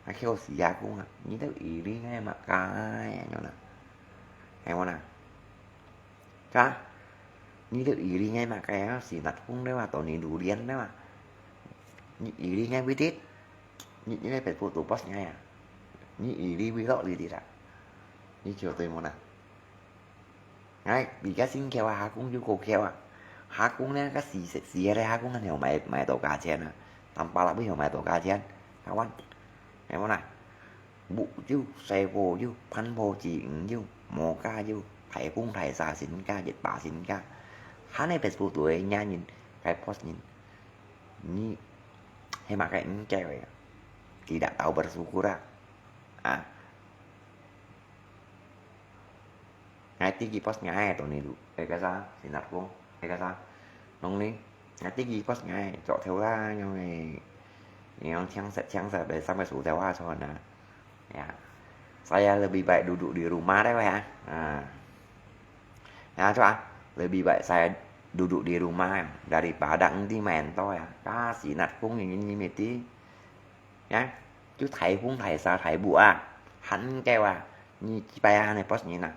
Ha khiau si a kung a, ni tau i lui ngai ma ka, ya, nyong na. Hai mo na. Ka, ni tau i lui ngai ma ka, ya, si nat kung le wa, to ni lu lian le wa. Ni i lui ngai wi dit. Ni, ni le pet pu tu pos ngai a. Ni i lui wi lo li dit a. Ni chiu tui mo na. Ngai, bi ka sin khiau a, ha kung yu ko khiau a. Ha kung ne, ka si, si, si le ha kung ne, mai, mai to ka chen a. Tam pa la bi mai to ka chen. Ka wan. Ngai mo na. Bu yu, sai po yu, pan po ji ng yu, mo ka yu, thai phung thai sa sin ka, jet pa sin ka. Ha ne Facebook tu e nya nyin, kai post nyin. Ni, he ma kai ng kai we. Tidak tahu bersyukur a. A. Ngai ti ki post ngai to ni lu. E ka sa, si nat ko. E ka sa. Nong ni. Ngai ti ki post ngai. Chok theo la, nyong e. Nyong chiang sa, chiang sa, be sang be su theo wa chon na. Ya. Saya lebih baik duduk di rumah deh, weh, ah. Ah. Ya, coba. Lebih baik saya duduk di rumah, daripada nanti main to ya. Kasi nat kung ini miti. Ya, 就颱風、颱沙、颱雨啊，還夠啊，你幾擺啊，你 post 你啊，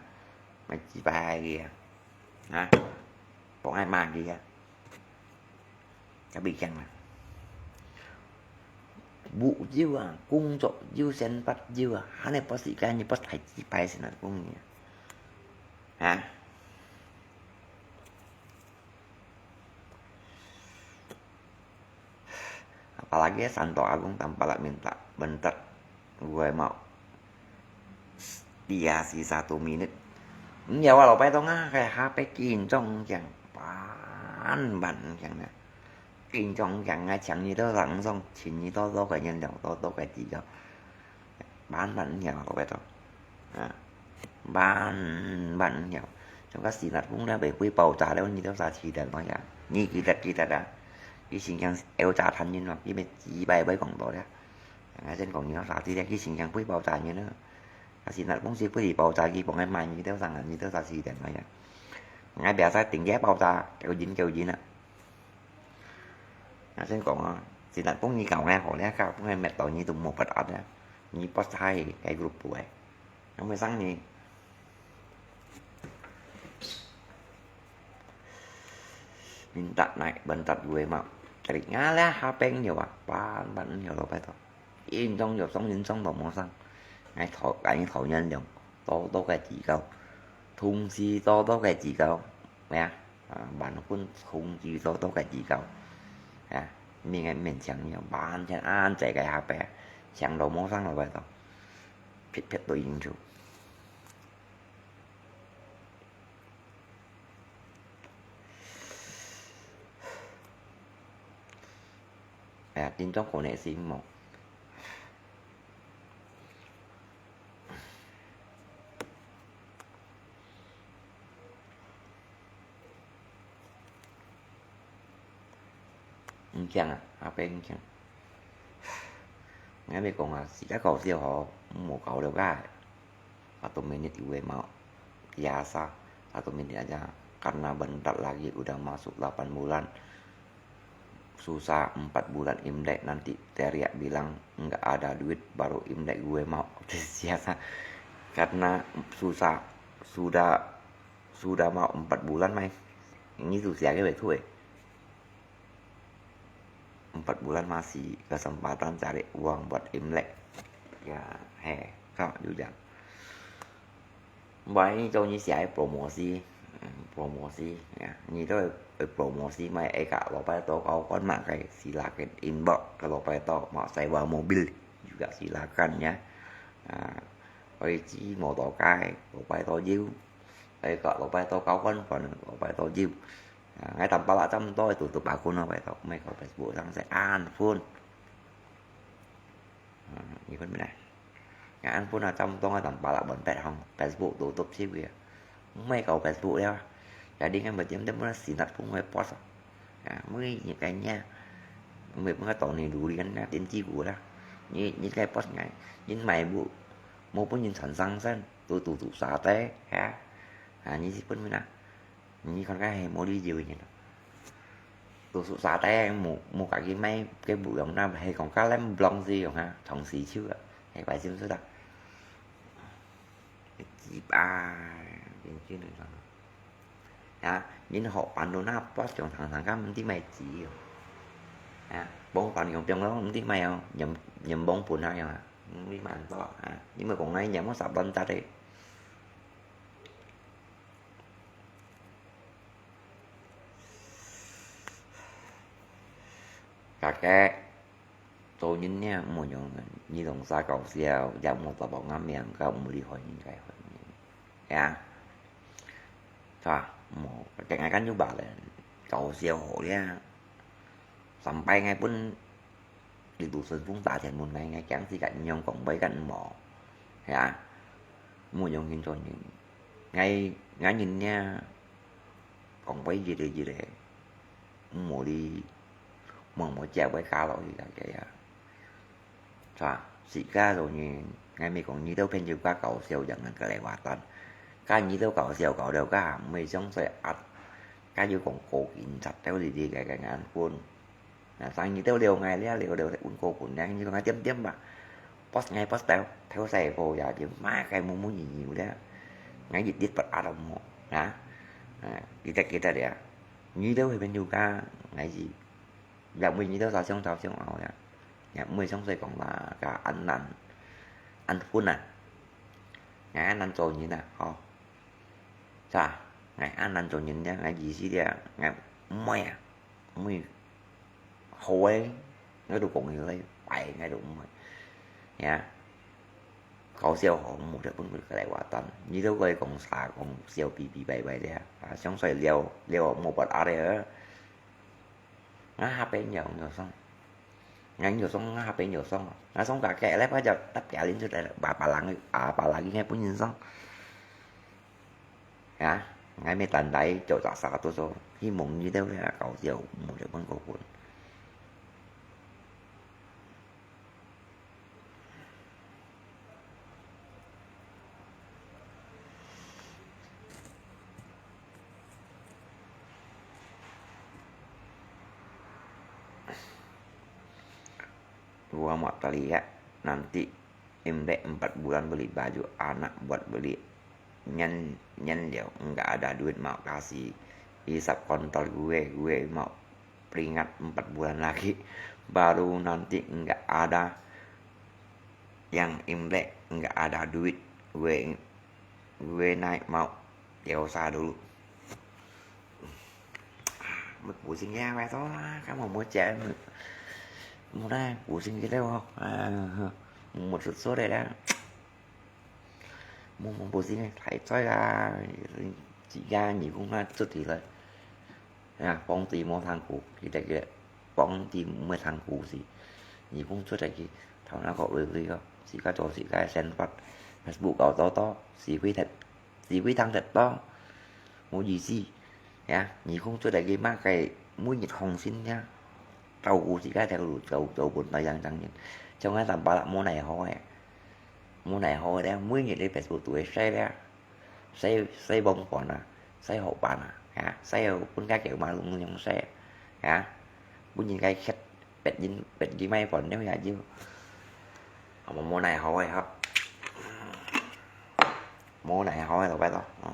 咪幾擺啊，啊，講愛罵佢啊，特別講啊，屋有啊，工作有，生活有啊，還係 post 時間，你 post 颱幾擺先啊，講你啊，啊。 Apalagi santo agung tampalak minta bentar gue mau. Iya, sisa satu minit. Nyawa lo pai tonga kaya H P kincong kiang. Pan ban kiang na. Kincong kiang ngai chang ni to langsung chin ni to to kaya nyen dong to to kaya tiga. Pan ban nyawa lo pai to. Ha. Ban ban nyawa. Trong ka sinat kung na bai hui pau cha leo ni to sa chi dan lo ya. Ni kidat kidat da. Ki sing kiang eo cha than yin lo. Ki me chi bai bai kong to ya. Ngai sen kong ni lo sa chi ya ki sing kiang hui pau cha yin lo. Ka sinat kung si hui pau cha ki pong ai mai ni to sa ngan ni to sa chi dan lo ya. Ngai biasa ting ya pau cha kêu yin kêu yin a. Ngai sen kong a. Sinat kung ni kau ngai ho ya ka kung ngai met to ni tu mo pat at ya. Ni pos hai kai group pu ai. Ngai mo sang ni. Minta naik bentar gue mau. Telinga lah hapeng nyo apa, ban ban nyo lo pai to. Injong yo song injong to mo sang. Ngai thọ, ngai thọ nyan liang. To to kai chỉ cao. Thông si to to kai chỉ cao. Ya. À, bản quân thông si to to kai chỉ cao. Ya. Mình ngai mình chẳng nhiều, bản chân an chạy cái hapeng. Chẳng lo mo sang lo pai to. Phết phết to injong. Aya, tin trong khổ nệ sinh mộ. Ung kiang à, à, bên ung kiang. Ngai mi kong à, si chắc cầu siêu hò, mù cầu liu gai. Satu minit gue mau biasa, satu minit aja. Karena bentar lagi udah masuk delapan bulan. Susah empat bulan Imlek nanti teriak bilang nggak ada duit baru Imlek gue mau biasa. Karena susah, sudah sudah mau empat bulan mai. Ini susah ke betul eh. Empat bulan masih kesempatan cari uang buat Imlek. Ya, he, kau juga. Mai cho ni siap promosi, promosi, ya. Ni tu promosi mai eka lo pai to kau kon mak kai silakan inbox kalau pai to mau sewa mobil juga silakan ya. Oi chi motor kai lo pai to jiu. Eka lo pai to kau kon kon lo pai to jiu. Ngai tam pala chăm to tutup akun lo pai to mai kau Facebook sang sai an phun. Ni phun mina. Ngai an phun a chăm to ngai tam pala bon pet hong Facebook tutup sip kìa. Mai kau Facebook liao. Jadi ngai mesti mesti mesti sinat phun ngai post. Mesti ni kayaknya. Mesti mesti to ni dulu kan na tin chi gu lah. Ni ni kai post ngai. Ni mai bu. Mau pun ni chan sang san. Tu tu tu sa te ha. Ha ni si phun mina. Ni kon ka he mo li jiu nyen. Tu su sa te mu mu ka ki mai ke bu yong na he kong ka lem blong si yong ha, chong si chiu a. He bai sim su ta. Ki ba, bin chin ni. Ya, nin ho pan lu na pos yong thang thang ka mesti mai chi yong. Ya, bong pan yong piang lo mesti mai yong, nyam nyam bong pun ha yong ha. Mesti man to ha. Ni mo kong ngai nyam mo sa ban ta de. Kakek, 做人呢，毋好用二零三搞笑，也毋好打包啱名，搞毋好厲害人家。Ya. 係吧？毋好，kakek ngai kan juga咧，搞笑好咧。Sampai ngai pun Di dusun phung ta thian mun ngai, ngai kiang si kat nyong kong bai kat mo. Ya. Mu nyong hin cho nyin. Ngai, ngai nyin nia. Kong bai jire jire. Mu li. Mong mo chia bai ka lo hi ka ke ya. Sa, si ka cho nyin. 𠊎乜講你兜朋友較搞笑，樣人个來話單。該你兜搞笑搞了，該毋會相衰啊，該又講高警察兜哩哩个个眼昏。啊，生意都了，𠊎了了了，運過分了，你講𠊎點點吧。Post𠊎post到，偷晒貨也就，嘛該無無意義了。𠊎一滴不阿都無，啊，啊，記得記得了。你兜係朋友家，𠊎是，也毋會你兜吵相吵相拗了，也毋會相衰講話，个恁難，恁昏啊，𠊎恁難做人啊，吼。 Sa，𠊎恁難做人呀，𠊎意思呀，𠊎毋會啊，毋會好个，𠊎都講佢个，壞个𠊎都毋會。呀，搞笑吼，無得分佢个來話單，你都可以講啥，講笑皮皮白白个啊，啊，相衰了了無辦法个。 Ngah hapenya nyo song. Ngah nyo song, ngah hapenya song. Ngah song kakek leh pa jat tap kialin su leh ba palang, a palang ngai pun nyin song. Ya, ngai me tan dai jo sa sa tu so. Hi mong ni deu leh kau siau mo jo pun ko pun. 我莫得了，難得Imlek empat bulan beli baju, anak buat beli. Nyan, nyan liau, enggak ada duit mau kasih. Hisap kontol gue, gue mau peringat empat bulan lagi. Baru nanti enggak ada yang Imlek, enggak ada duit, gue, gue naik mau dewasa dulu. Mệt bù sinh ra vậy thôi, các bạn mua chén. Mua đây, bù sinh cái đâu không? À, một số số đây đó. Mua, mua bù sinh này, thấy chơi là chỉ ra nhị cũng là chút thìเลย. À, bóng thì mua thằng cũ, thì đây cái bóng thì mua thằng cũ gì. Nhị cũng chút đây cái, thảo nào có ơi ơi không? Chỉ có cho chỉ cái sen phát. Facebook có to to, chỉ quy thật. Chỉ quy thằng thật to. Mua gì gì. Ya, nhị cũng chút đây cái mắc cái mũi nhiệt không xin nha. Tàu cũ chỉ cái theo đủ tàu, tàu buồn nói rằng rằng nhìn. Trong cái tầm ba là mua này hỏi. Mua này hỏi đấy, mũi nhiệt đi Facebook tuổi xe đấy. Xe, xe bông còn à, xe hậu bàn à, hả? Xe hậu cũng cái kiểu mà lung nhung xe, hả? Bún nhìn cái khét, bẹt nhìn, bẹt nhìn máy còn nếu nhà chứ. Mà mua này hỏi hả? Mua này hỏi là phải đó. Ờ.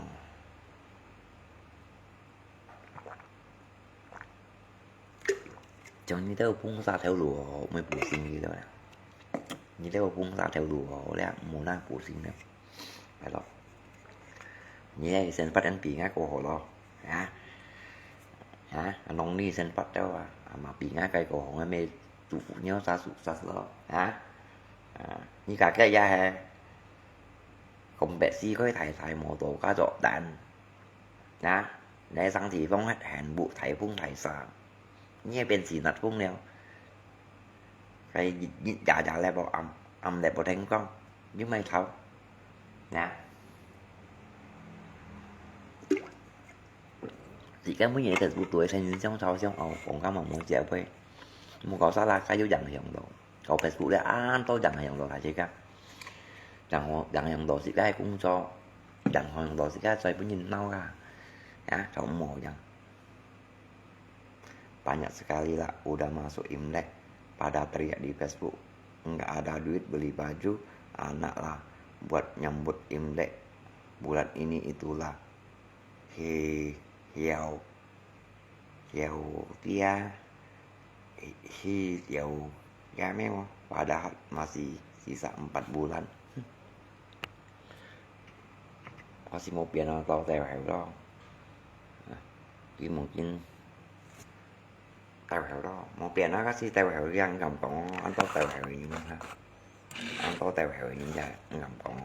Trong như thế cũng xa theo lùa mới bù sinh gì đó. Như thế cũng xa theo lùa lẽ mua na bù sinh đó. Phải đó. Như thế sen phát ăn bị ngã cô hồ lo. Hả? Hả? Nông ni sen phát đâu à? À, mà bị ngã cái cô hồ ngã mê chủ phụ nhau xa sụ xa lo. Hả? À, như cả cái ya hè. Không biết gì có thể thay thay mô tô cá dọ đạn. Nè, nè sang地方係全部颱風大沙，你變成熱風了。佢日日夜夜咧無暗，暗咧無天光，你咪頭。Nè，自家每日就做對生意相吵相拗，講甲嘛無解決。無搞啥啦，該有影響咯。 搞Facebook咧，恁多影響到大自家，影響，影響到自家个工作，影響到自家做分人鬧啊，啊，就毋好影。Banyak sekali lah udah masuk Imlek, pada teriak di Facebook, nggak ada duit beli baju, anak lah buat nyambut Imlek, bulan ini itulah. Hi, hiau. Hiau tia, hi, hiau ya mèo, padahal masih sisa empat bulan. Có gì mua biển nó tao tèo hẻo đó. Kim một chín tèo hẻo đó. Mua biển nó có gì tèo hẻo yang gầm cổng ăn tao tèo hẻo như ha. Ăn tao tèo hẻo như vậy gầm cổng.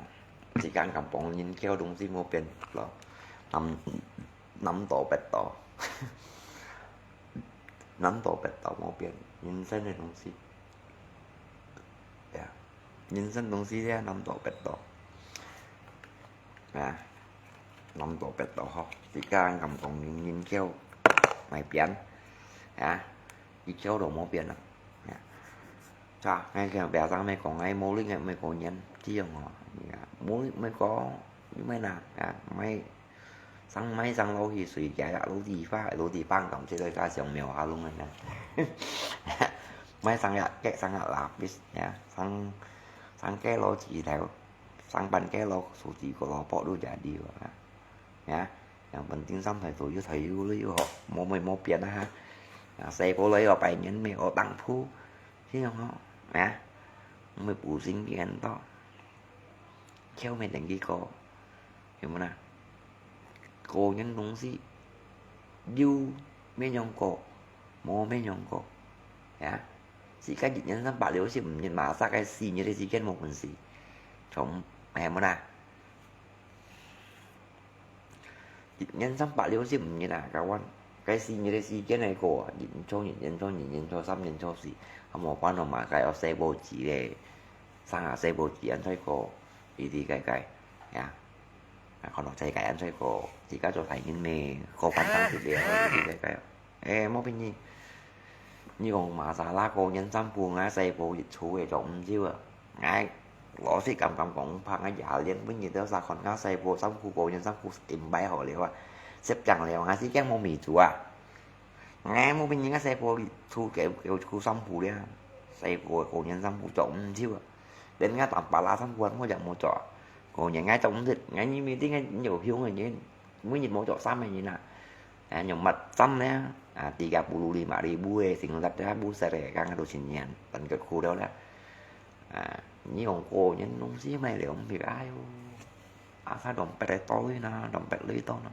Chỉ cần gầm cổng nhìn kêu đúng gì mua biển đó. Nắm, nắm tổ bẹt tổ. Nắm tổ bẹt tổ mua biển. Nhìn xem này đúng gì. Yeah. Nhìn xem đúng gì thế nắm tổ bẹt tổ. À, nắm tổ bẹt tổ ho. Chỉ cần gầm cổng nhìn, nhìn kêu mày biển. À, chỉ kêu đồ mua biển à. À. 係啊，𠊎講別儕乜講，𠊎無力𠊎乜講人，這樣哦，無力乜講，你乜拿啊，乜上乜上樓去睡覺呀，樓底下，樓底板咁，這個加上廟下弄个呢。乜上呀，該上呀，lapis呀，上上該樓底頭，上班該樓手機个蘿蔔都jadi啊。 呀，yang penting三台左右台有了又好，無無無變啊哈。啊，細部來哦，拜年乜哦當鋪，這樣哦，呀，乜補新變多，橋乜等佢過，有無啦？個人東西，有乜樣過，無乜樣過，呀，自家一年三百六十五日嘛，大概四日个時間無本事，從，哎，有無啦？ 一年三百六十五日啊，kawan。該四日个時間來過啊，一年初二、一年初二、一年初三、一年初四，啊，無辦法嘛，該愛細部子咧，生下細部子，恁才過，一直該該，呀，啊，可能在該恁才過，自家做大人咩，過半生就了，一直該該。 誒，無變呢。你講masalah過年三步，𠊎細部一出个就毋少啊。𠊎老實敢敢講，怕𠊎也連本日都啥看，𠊎細部衫褲過年衫褲已經買好了啊，攝像了，𠊎時間無米煮啊。𠊎無變呢，𠊎細部一出个，个出三步了，細部過年三步就毋少啊。連𠊎當巴拉三步，𠊎也無做啊。過年𠊎做毋得，𠊎因為點𠊎有鄉个人，每日無做衫个人啊。 啊，用乜針咧，啊，tiga puluh lima ribu个，成立了，buset个，剛剛都成年，等个苦了咧。啊，你用過年東西買了，毋係，哎喲，asal dompet个多呢，dompet个多呢。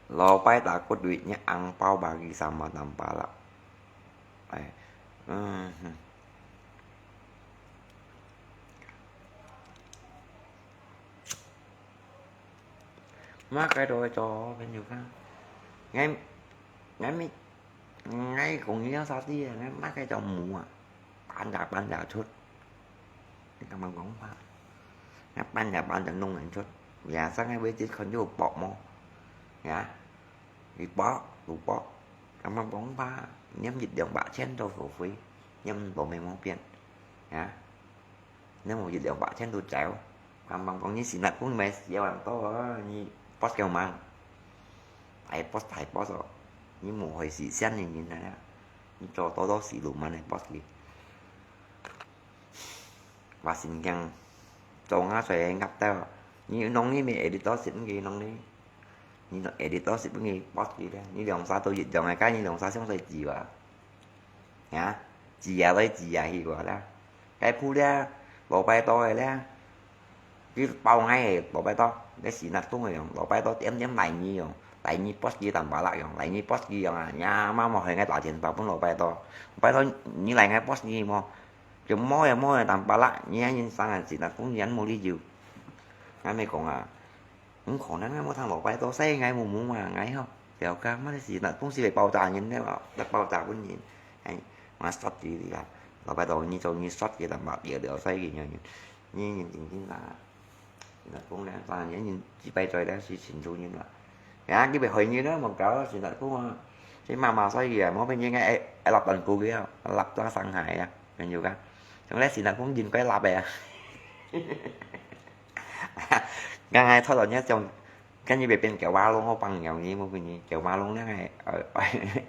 老拜打骨lui，你紅包bagi sama tampalak。哎，嗯哼。 Makai to cho朋友看，𠊎，𠊎咪，𠊎講你要啥地啊？𠊎makai cho mù啊，搬家搬家出，你敢敢講話？𠊎搬家搬家弄人出，biasa𠊎會去看有薄無？呀，有薄，有薄，敢敢講話？你一兩百千都後悔，你毋多沒毛病，呀。 你無一兩百千都走，敢敢講你sinatpung買少人多啊，你boss叫忙，大boss大boss哦，你無害死先个人啊，你做多多事路慢个boss去。話神經，做下出來个鴨兜，你弄你咪edit多事，毋係弄你，你弄edit多事，毋係boss去咧，你兩儕都一樣个，該你兩儕相對自由啊。 呀，擠啊來擠啊去个啦。該鋪咧，老拜多个咧，佢包𠊎个老拜多，該sinatpung个樣，老拜多點點來你樣，來你boss佢tambah啦樣，來你boss佢樣啊，呀，媽媽害𠊎打電話分老拜多，老拜多，你來𠊎boss佢無？就無个無个tambah啦，你還人生啊，sinatpung人無理由。𠊎咪講啊， 毋可能啊，無聽老拜多，細𠊎無無嘛，𠊎吼，了解，麼个sinatpung係會爆炸人个嘛，會爆炸分人。哎，𠊎short佢啦，老拜多，你做你short佢啦嘛，了了，所以佢人，你人正經啦。sinatpung咧，當然人幾百歲咧，係清楚人啦。呀，佢會害人啦，莫搞sinatpung啊。這媽媽所以啊，莫分人家愛，愛立斷估佢啊，立到傷害啊，朋友啊。像咧sinatpung人該立个啊。 Ngang ai thot lo nya chong, kan ni be pen kẹo warung ho pang ngiau ni mo kini, kẹo warung nang ai,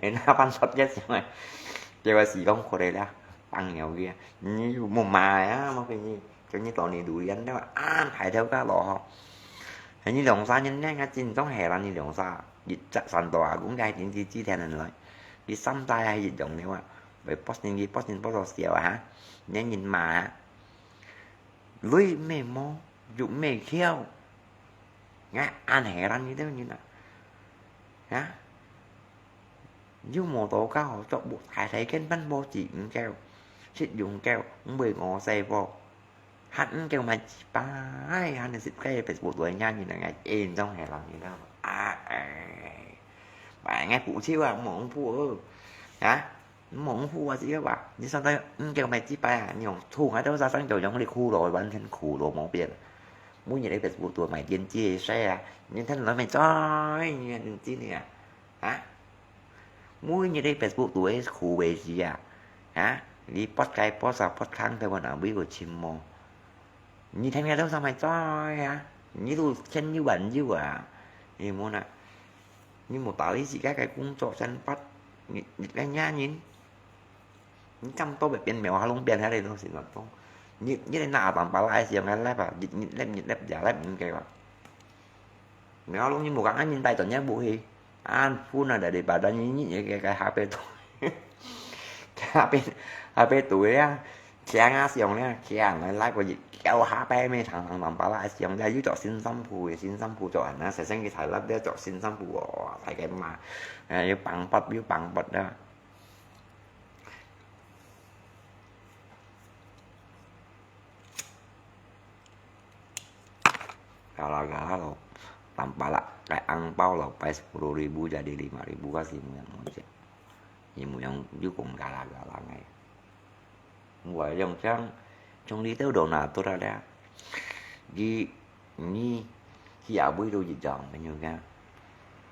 ena pan sot nya chong ai. Kẹo ai si kong kho de la, pang ngiau kia. Ni mo ma ya mo kini, kẹo ni to ni durian da, an hai theo ka lo ho. Hai ni long sa nyen nang a chin chong he la ni long sa, yit chak san to a, kung dai tin ti ti then an lai. Yit sam tai hai yit dong ni wa. Bai pos ni, pos ni pos lo siau ha. Nyen yin ma ha. Lui mê mô, yuk mê khiêu. Ngã an hé rắn như thế như nè. Hả? Yuk mô tô cao, chọc bộ thái thái kén bắn bô chỉ ứng kêu. Xịt dùng kêu, mười ngó xe vô. Hẳn ứng kêu mà chỉ bái, hẳn xịt cái Facebook tuổi nha như nè, ngã ên trong hé rắn như thế. À, à. Bà nghe phụ chiêu à, mỏng phụ ơ. Hả? Mông hu a si ba, ni san tai, mm, kêu mày chi pai à, ni hong thu ngai tao sa sang kêu yong li khu lo, ban then khu lo mong pian. Mu ni le Facebook tua mày tiên chi sai à, ni then lo mày choi, ni tiên chi ni à. Hả? 每日个Facebook都係苦个事啊！啊，你發該發啥發空个，我哪會有錢無？你聽日都上來做啊？你都千有萬有啊！你無啦，你無打理自家个工作生活，你你个人，你敢到別邊廟下弄邊下个東西嘛？你你个拿當巴拉个時候，𠊎來吧，你你你你你你你个吧。 Ngau lung ni mukang an min tai ton ya bu hi. An pun ada di badan ni ni cái cái HP tu. Cái HP HP tu ya. Kiang a siang ya, kiang lai lai ko ji. Kiau HP mi thang thang thang pala siang ya, yu chok sin sam pu, sin sam pu chok an na, sai sang ki thai lap dia chok sin sam pu, thai cái mà. Yu pang pot, yu pang pot da. Gara-gara lo, tampalak, cái ang pao lo, pai sepuluh ribu jadi lima ribu kasi mo yang mo je. Ni mo yang yu kong gara-gara ngai. Ngua yang chang, chong li teu do na tu ra da. Gi ni hi a bui do ji jang, men yu ka.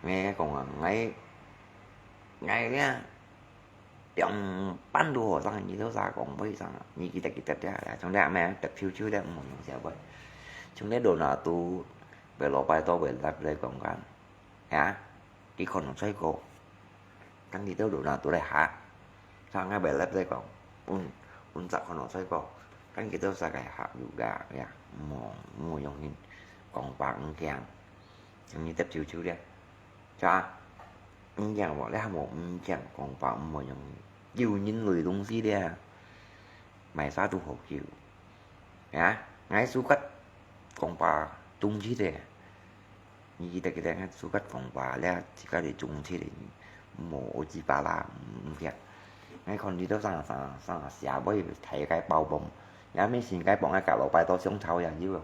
Ngai kong ngai, ngai nia. Tiang pan du ho sang, ni tau sa kong bai sang, ni kita kita dia, ya, chung dia me, tak chiu chiu dia, mo yong sia bai. Chung dia do na tu, bai lo bai to bai lap lai kong kan. Ya, ki kon nong sai ko. Kan ki tau do na tu lai ha. Sang ngai bai lap lai kong. Un, un sa kon nong sai ko. Kan ki tau sa kai ha juga, ya. Mo, mo yong hin. Kong pa ng kiang. Chung ni tak chiu chiu dia. Cha, ng kiang mo, le ha mo ng kiang kong pa mo yong. Yu nin lui dong si dia. Mai sa tu ho kiu. Ya, ngai sukat kong pa tung chi de. Ni kita kita ngai sukat kong pa le, chi ka de tung chi de. Mo o chi pa la, ng kiang. Ngai kon di to sang sang sang sia bai thai kai pao bom. Ya me sin kai bom ngai ka lo pai to siang chao ya yu.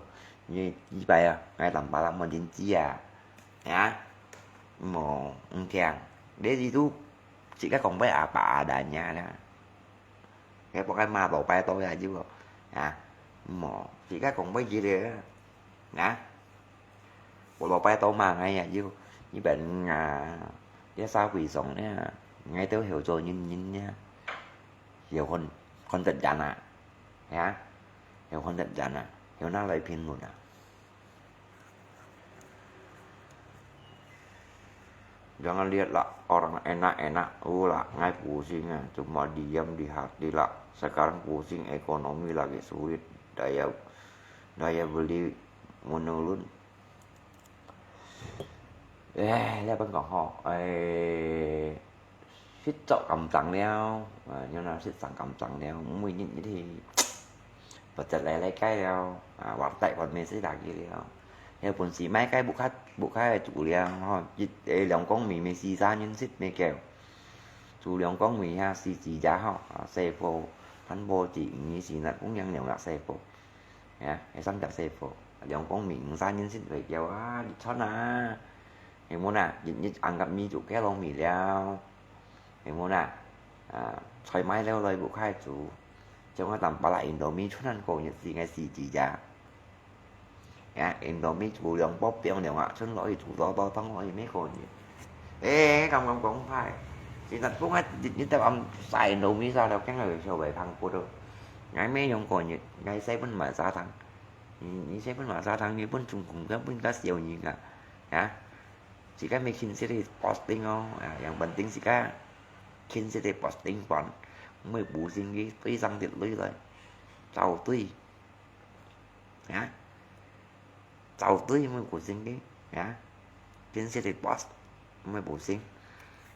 Ni i pai ya, ngai tam pa la mo din chi ya. Ya. Mo, ng kiang. Dia di tu, chi ka kong bai apa ada nya la. Cái bộ cái mà bảo bài tôi là chứ bộ. À, mỏ, chỉ cái còn bây giờ đấy. Nè. Bộ bảo bài tôi mà ngay à chứ. Như bạn à, cái sao quỷ sống nè. Ngay tôi hiểu rồi nhìn nhìn nha. Hiểu con con tận chắn à. Hả? Hiểu con tận chắn à. Hiểu nó lấy pin luôn à. Jangan lihatlah orang enak-enak, ulah ngai pusing ah, cuma diam di hati lah. Sekarang pusing ekonomi lagi sulit, daya daya beli menurun. Eh, lihat kan kau ho, eh, Sittok kam chang liao, à, nhưng là sittok kam chang liao, mùi nhịn nhịn thì. Và chật lẻ lẻ cái liao, à, hoặc tại còn mình sẽ là gì liao. Nếu bốn xí mai cái bục khách, bục khách chủ liao, ho, dịch ê lòng công mỹ mỹ xì xa nhân sít mê kèo. Chủ lòng công mỹ ha xì chỉ giá ho, à, xe phô, thân bô chỉ nghĩ xì nặng cũng nhang liao ngạc xe phô. Ya, cái sắm chặt xe phô. Lòng công mỹ xa nhân sít về kèo, à, dịch chón à. Em muốn à, dịch nhịn ăn gặp mi chủ cái lòng mỹ liao. Em muốn à, à, thoải mái leo lời bục khai chủ. Trong cái tầm bà lại Indomie chón ăn cô nhật xì ngay xì chỉ giá. Ya, Indomie chủ lòng bóp biang liao ngạc chón lỗi chủ đó đó tông lỗi mấy cô nhật. Ê, không, không, không phải. Chỉ là cũng hết, dịch nhịn tao ăn xài Indomie sao đâu, cái người show về thằng cô đâu. Ngay mấy dòng cô nhật, ngay xe vẫn mà xa thằng. Ni, ni saya pun masa thang ni pun chung kung kan pun ka siau ni ka. Ya. Sika mi kin siri posting oh. Ya, yang penting sika kin siri posting pon. Mui bu sing ki, tui sang dit lui lai. Chau tui. Ya. Chau tui mui bu sing ki. Ya. Kin siri post. Mui bu sing.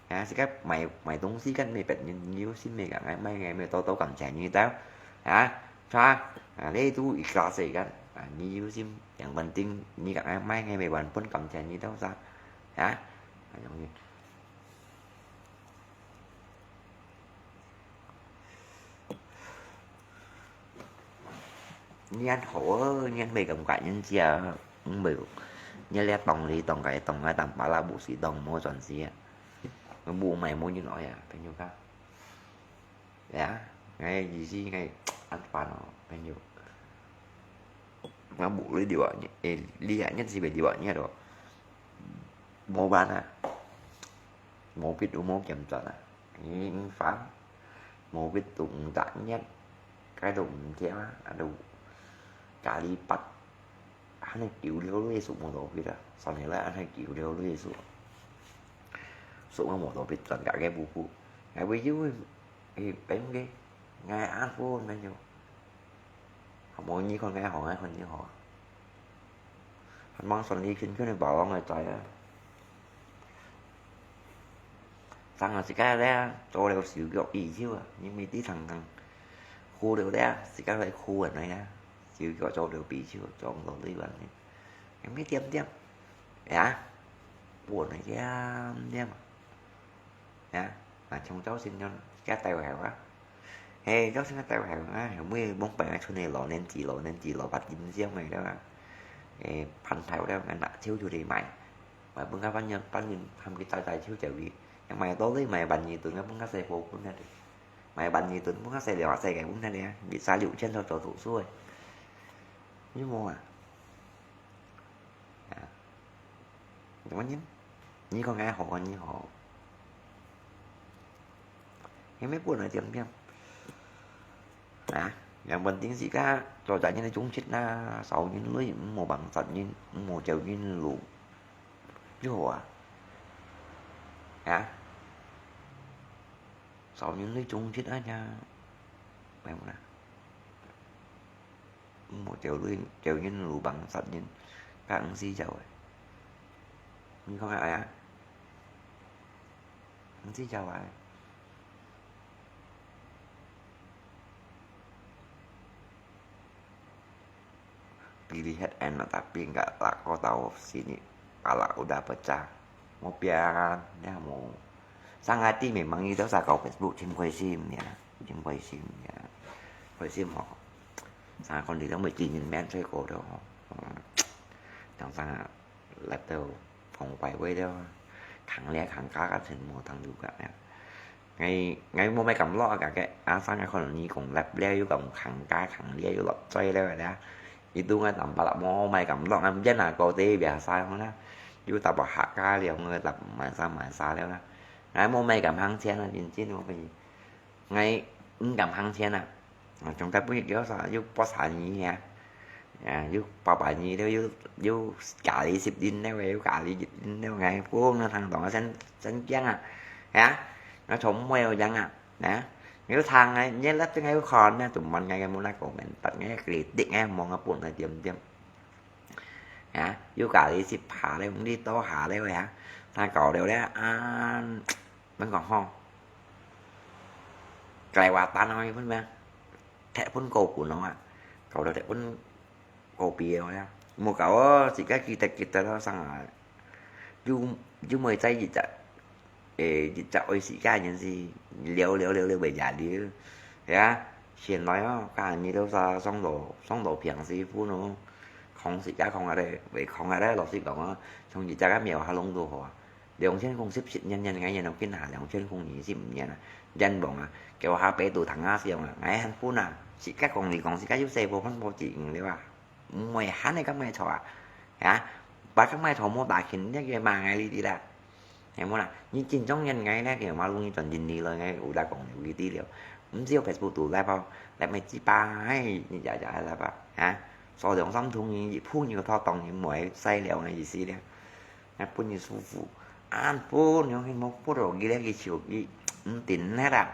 Ya, sikap mai, mai dong si kan mui pet nyin nyiu sin mui ka ngai mai ngai mui to to kam chai nyi tau. Ya, cha, a, le tu i ka se kan. A, nyiu sin, yang penting nyi ka ngai mai ngai mui wan pun kam chai nyi tau sa. Ya. A, yong nyi. Nyan hổ ơi, nyan mê cảm cận nyan chia, mê, nyan lẽ tòng lý tòng cái tòng cái tòng bá là bộ sĩ tòng mua chọn sĩ à. Bộ mày mua như nói à, phải nhiều khác. Dạ, ngay gì gì ngay ăn phản nó, phải nhiều. Nó bộ lý điều à, ê, lý à, nhất gì về điều à, nhé đó. Mua bán à. 毛筆都無減轉啊，你，你煩，毛筆都毋打眼，該都毋跳啊，啊都咖哩八，還係丟了類數無毛筆啊，上年來還係丟了類數，數个無毛筆轉家个布布，還會有，誒，變个，𠊎安分个喲。 無你看𠊎好，𠊎看你好。還望順利，勤勤个包往外載啊。生啊，自家咧，做了手腳比手啊，你毋知常常苦了咧，自家來苦人來啊，手腳做了比手，做毋到對岸呢，毋知點點，呀，本來點點。 呀，啊，像朝鮮人，自家帶回啊。嘿，朝鮮人帶回啊，後尾往擺啊，出來老年紀，老年紀，老發金相个了啊。誒，盤頭了，拿手就來賣。賣分佢班人，班人，他們去帶帶手走去，賣到底賣萬二噸啊，分佢細婆分啊，賣萬二噸，分佢細兩細个分啊，你三六千都做讀書个，有無啊？啊，怎麼呢？你講𠊎好，你好。 你乜本來點點。啊，yang penting自家做得人个忠直啦，少人類，毋好幫殺人，毋好走人路，就好啊。啊，少人類忠直啊，呀，明白啦。 毋好走路，走人路旁殺人，較毋使走个。你看下啊，毋使走啊。Pilihan enak tapi nggak laku tahu sini, pala udah pecah. Mau pian, ya mau. Sang ati memang itu sa kau Facebook 真開心呀，真開心呀，開心吼。Sang kon di dong mesti nyen men saya kau dong. Tang sang lep tau phong pai wei dong. Khang lia khang ka ka chen mo tang du ka ya. Ngai, ngai mo mai kam lo ka ke, a sang ngai kon ni kong lep lia yu kong khang ka khang lia yu lop choi le da. Itu ngai tam pala mo mai kam lo ngai jen na ko te biasa mo na. Yu tap ha ka liao ngai tap mai sa mai sa liao na. Ngai mo mai kam hang chen na, jin jin mo pi. Ngai ung kam hang chen na. Chúng ta bây giờ sa yu po sa ni ya. Ya, yu pa pa ni liao yu, yu kali sip din liao, yu kali jit din liao ngai. Pung na thang dong sen, sen kiang a. Ya. Ngai chom mo yang a. Na. Ngai thang ngai, ngai lap ngai kon na, tụm man ngai mo na comment, tat ngai kritik ngai mong a pun na diam diam. Ya, yu kali sip ha liao, mung di to ha liao ya. Ta kau liao liao, an, มันก็ฮ้อง ไกลว่าตันเอาไว้เพิ่นแม่ แทะเพิ่นโกกุนเอาอะ เขาเดาแทะเพิ่นโกปีเอาเนี่ย หมู่เก่า สิกล้ากินแต่กินแต่แล้วสั่งอะ อยู่ อยู่เมืองใจจิตจะ เออ จิตจะโอ้ยสิกล้าอย่างสิ เลี้ยว เลี้ยว เลี้ยว เลี้ยวไปอย่าเลี้ยว เห็นปะ เขียนไว้อ่ะ การมีเท่าซาซ่องโดซ่องโดเพียงสิพูดเนาะ ของสิกล้าของอะไร ไปของอะไร เราสิบอกว่า ช่องจิตจะก็มีเอาฮาลงดูหัว 兩千空十七年年，𠊎人都見下兩千空二十五年啊，人望啊，叫下百度聽下笑啊，𠊎還分啊，自家講你講自家有細部分無止境了啊，毋會喊你咁个錯啊，啊，把咁个錯莫打緊，你个罵𠊎呢啲啦，係無啦？你真正人𠊎呢，佢嘛容易轉進你來，𠊎有得講有呢啲了，毋只有 Facebook 度來包，來咪幾百，哎，你家家來吧，啊，所兩三通你一鋪你個套當然毋會使了个意思了。 啊，分你舒服。啊，分，你去摸不着，佢咧，佢手機，毋停个啦。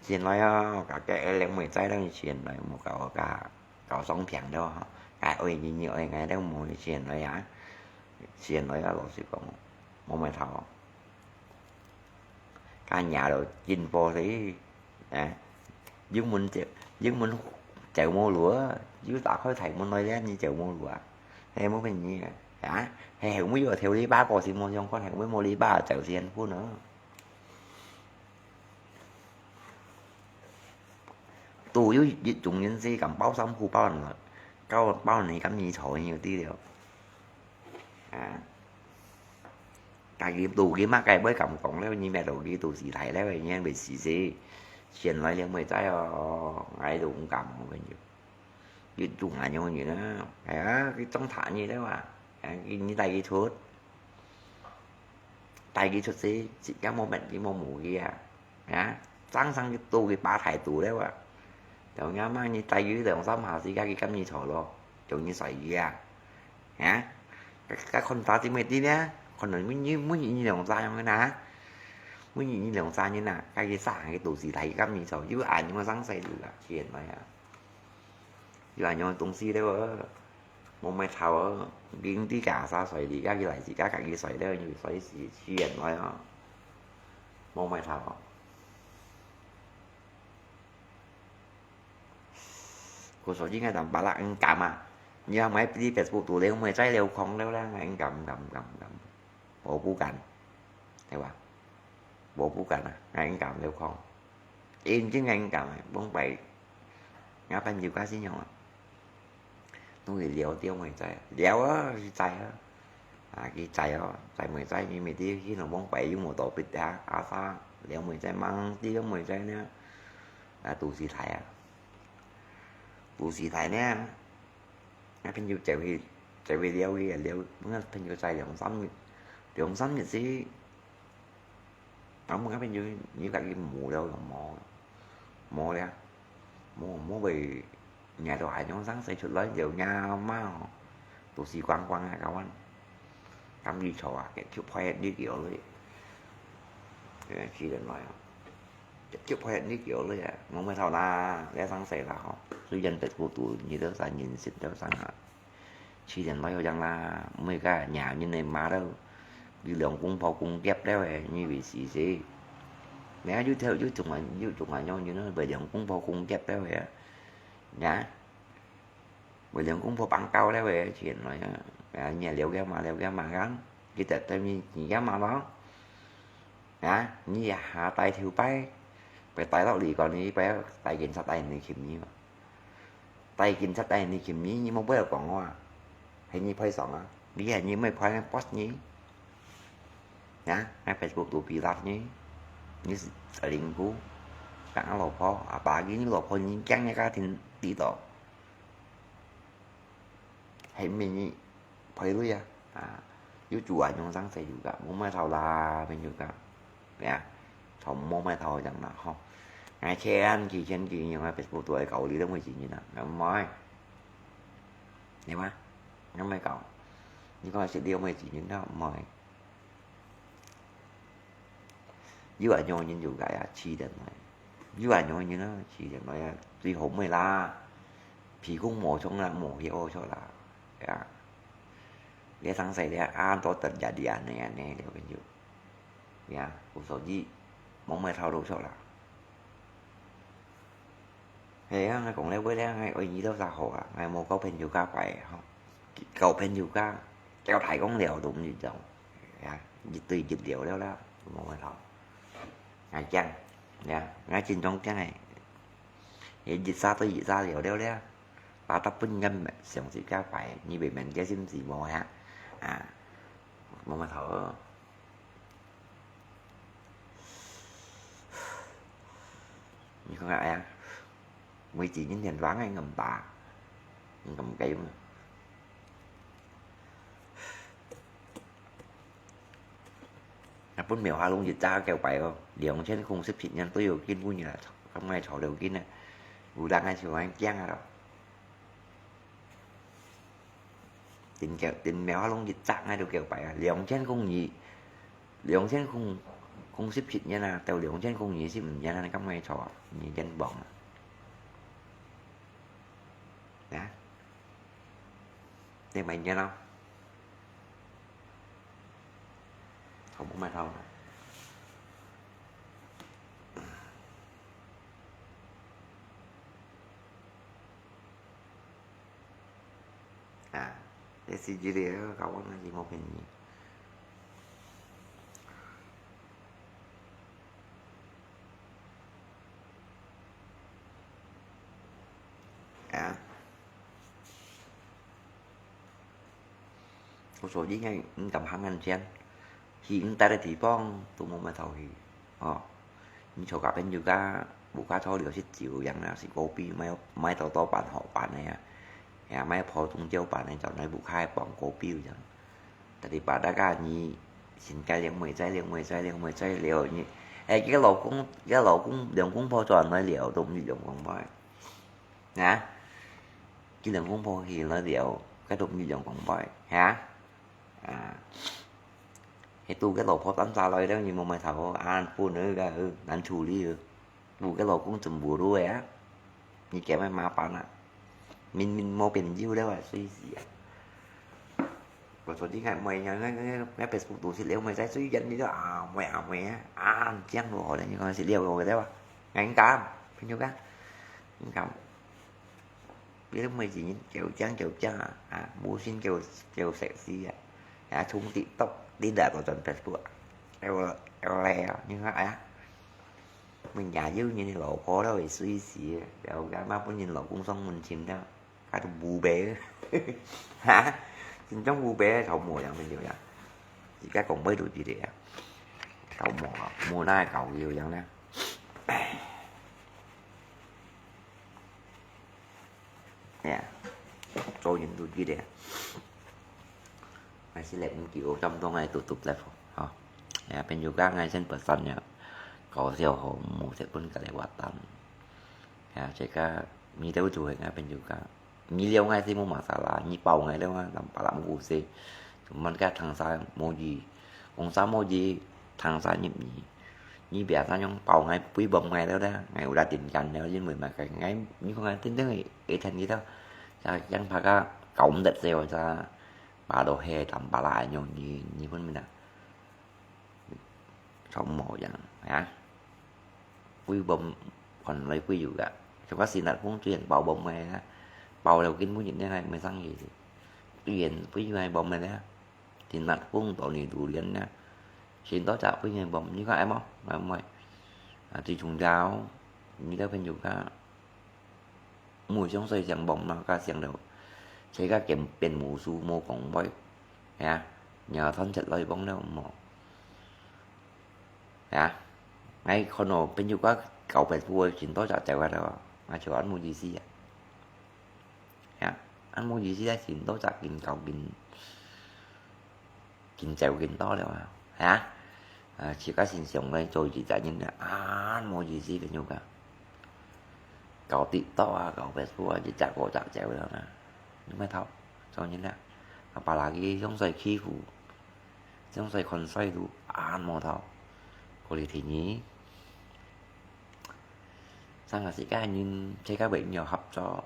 前來啊，家家个靚妹仔，等於前來，莫搞个，搞雙平了吼。哎，愛你，你愛𠊎，等無前來啊。前來啊，老實講，無咩頭。 該若就進步死，啊，英文就，英文就無路啊，又打開題目來咧，你就無路啊，係無問題啊，啊，係後尾又跳你巴過先無相關，後尾無你巴就先分啊。都有一種人是敢包衫褲包人來，包包你敢你坐你有啲了，啊。 家己肚佢嘛，該會敢講了，你咩肚佢肚屎大了，你會死死。先來了妹仔哦，𠊎都毋敢，我跟你講。佢做恁樣人啊，哎呀，佢中大你了啊，哎，你帶佢出。帶佢出世，自家無搣佢無摸佢啊，啊，生生佢肚佢爸大肚了啊。就若媽你帶佢兩三下時間佢跟你坐咯，同你睡佢啊，啊，該該看打姊妹知呢，可能每日每日兩三樣个呐，每日兩三日呐，該佢生个肚屎大佢跟你坐，有恁樣个生細路啊，天哪呀！ 有恁樣个東西了哦，無買頭哦，經濟價差衰哩，該佢來自家家己衰了，因為衰死自然來哦，無買頭哦。故所以應該當巴拉恩感啊，你若買你Facebook肚了，買在了空了啦，恩感感感感，我不敢，對吧？我不敢啊，恩感了空。 因真个講啊，往擺，𠊎朋友家先用啊，都會聊聊妹仔，聊啊，佢知啊，啊，佢知哦，知妹仔，因為佢去到往擺又無到別啊，阿爸聊妹仔，忙啲个妹仔呢，啊，都係大啊，都係大呢，𠊎朋友就會就會聊佢啊，聊，𠊎朋友知兩三日，兩三日時。 啊，𠊎朋友，你家己無了，無，無了，無，無會，若都還用生死出來，就若媽哦，都係光光啊，kawan。咁你坐啊，就派你叫你，呃，去人來啊，就派你叫你啊，無乜頭啦，你生死啦吼，雖然得不到，你都生人食都生啊。 自然來好樣啦，毋會个，若人个罵到，佢兩公婆公夾了誒，你會死死。你看有條，有種啊，有種啊，有人啊，會兩公婆公夾了誒，呀，會兩公婆綁交了誒，自然來啊，啊，你也了解嘛，了解嘛，kan，佢就等於你也嘛咯。 啊，你也下帶頭擺，會帶落嚟講，你擺帶警察帶你去你嘛。帶警察帶你去你，你莫背後講話，係你賠償啊，你係你莫賠boss你。啊，𠊎Facebook都比啦你，你係鄰居，講阿老婆，阿爸佢，你老婆你驚你家庭知道。 係毋係你賠鐳啊？啊，有做啊，用生死有个，無買頭啦，朋友个，咩啊？頭無買頭樣啦，吼。𠊎千祈千祈用个Facebook都係搞你都無錢人啊，𠊎毋愛，你話？𠊎毋愛搞，你講係你無錢人啦，毋愛。 有恁樣个人就該啊，自然來。有恁樣个人啊，自然來啊，最好毋會啦。皮公無蟲啦，無血屙出啦，呀。你生死了，啊，都等下你恁呢恁呢了，朋友。呀，故所以，無乜頭路出啦。 係啊，𠊎講了尾了，𠊎愛你兜儕好啊，𠊎無交朋友家擺吼，交朋友家，交大公了都毋知道，呀，一對一了了啦，無乜好。𠊎驚，呀，𠊎真正驚誒，一儕對一儕了了了，把大部分人相識家擺，你會問佢心事無呀？啊，無乜好。 你看啊，每一日天光个暗巴，你敢計嘛？啊，本廟下弄一隻狗牌哦，兩千空十七年都有見過你啦，敢愛吵了緊啊，有人還想愛驚啊咯。 頂狗，頂貓下弄一隻，𠊎都狗牌啊，兩千空二，兩千空，空十七年啊，到兩千空二十五年啊，你敢愛吵啊？你真棒啊！啊？你買年咯？好不買套啊？ 啊，這係一個搞我那是無便宜。啊。 所以𠊎毋敢行恁遠，去恁大个地方都無麼頭去，哦。你坐甲朋友家，屋下坐了食酒樣啦，食kopi，買，買多多飯好飯个啊，也買普通酒飯个，就來屋下放kopi樣。Daripada你先該兩妹仔，兩妹仔，兩妹仔了，你，哎，佢个老公，佢个老公兩公婆轉來了，都毋知兩公婆。啊？佢兩公婆去來了，該都毋知兩公婆，哈？啊，係堵个老婆單儕來了，你莫買頭，啊，分佢个，難處理个。堵个老公真無路个啊，你驚麼麻煩啊？明明無朋友了啊，衰死啊！我昨天看，我，我，我，Facebook都識了，我在最近你就啊，我啊，我啊，啊，這樣都好了，你講識了，我个對吧？敢，朋友啊，敢？ 你个妹子人叫靚叫靚啊，啊，無心叫，叫sexy啊，啊，從TikTok，你來到轉Facebook啊，哎，我，哎，我來啊，你看，哎呀，問也有人老婆了，會衰死，了，該嘛分人老公上門尋了，該都烏白，哈，真正烏白，頭毛樣，朋友啊，自家講話都知个啊，頭毛啊，毛哪搞有樣呢？ 哎呀，做人都知个。還係來毋及，我感動个都讀得好，吼。哎呀，朋友講，𠊎先不算了，搞笑好，毋好食分隔離活動。哎呀，這个味道就係𠊎朋友講，你了𠊎係無masalah，你包𠊎了啊，nampak無事。Cuman該當下無意，講啥無意，當下入耳。 你biasa用包𠊎，分bomb𠊎了啦，𠊎有啦定kan了，因為嘛，𠊎，你看𠊎定定會，會聽得到。Yang怕个搞毋得，所以我才把到黑淡巴拉用你，你分明啊，從無樣啊，分bomb還來分有个，就个是那風最近包bomb𠊎啦，包了根本就那个沒生意，最近分𠊎bomb𠊎啦。 Tin nat phung tau ni tu lian na. Sin to chak pui ngai bom, ni ka ai mo, ngai mo. À, ti chung dao, ni dao phen yu ka. Mùi xương soi xiang bom na ka xiang dao. Sai ka kem pen mu su mo kong boi. Ya, nya thon chet loi bong dao mo. Ya. Ngai kono phen yu ka kau pet pu sin to chak chau ka dao. Ngai chua an mu ji si ya. Ya, an mu ji si ya sin to chak kin kau kin. Kin chèo kin to liao à. Hả? À, chỉ có xin sống đây rồi chỉ trả những là an mô gì gì với nhau cả. Cậu TikTok à, cậu Facebook à, chỉ trả cô trả chèo liao nè. Nó mới thâu. Cho những là. Apa lagi sống xoay khi phủ. Sống xoay còn xoay đủ an mô thâu. Cô đi thì nhí. Sang là sĩ ca nhìn thấy các bệnh nhiều hấp cho.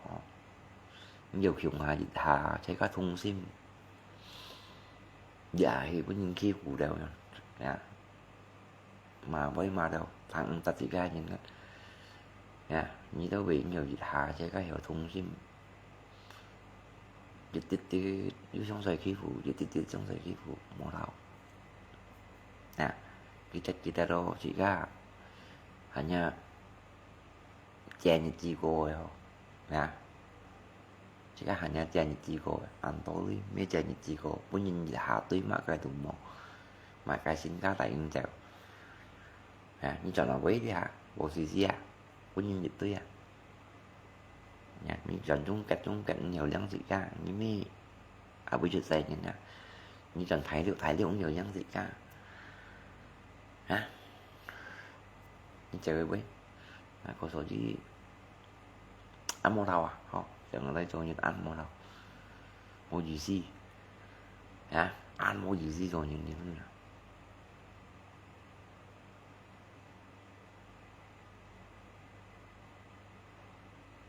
Nhiều khiủng hà dịch hà thấy các thông sim. Dạ thì có những khi phủ đều. Dạ. Mà với mà đâu, thằng ta chỉ gai nhìn đó. Dạ, như tao bị nhiều dịch hà chứ có hiểu thông sim. Dịch tít tít, yu sống xoay khi phủ, dịch tít tít sống xoay khi phủ, mô thảo. Dạ, cái chất chỉ ta đâu, chỉ gai. Hanya, chè như chỉ cô rồi. Dạ. Chỉ có hanya chè như chỉ cô, ăn tối đi, mấy chè như chỉ cô, bún nhìn gì hà tưới mà cái tụi mò. Mà cái xin cá tại in chèo. Hả, như chọn là quấy đi hả, bộ xì xì à, bún nhìn gì tưới à. Nha, như chọn chung kết, chung kết nhiều lắm gì cả, như mi, à, bữa trước say nhìn nè. Như chọn thái liệu, thái liệu cũng nhiều lắm gì cả. Hả? Như chèo với bấy. À, có số gì? Ăn mô thầu à? Hả? Chẳng ở đây cho những ăn mô thầu. Mô gì gì? Hả? Ăn mô gì gì rồi những những nào?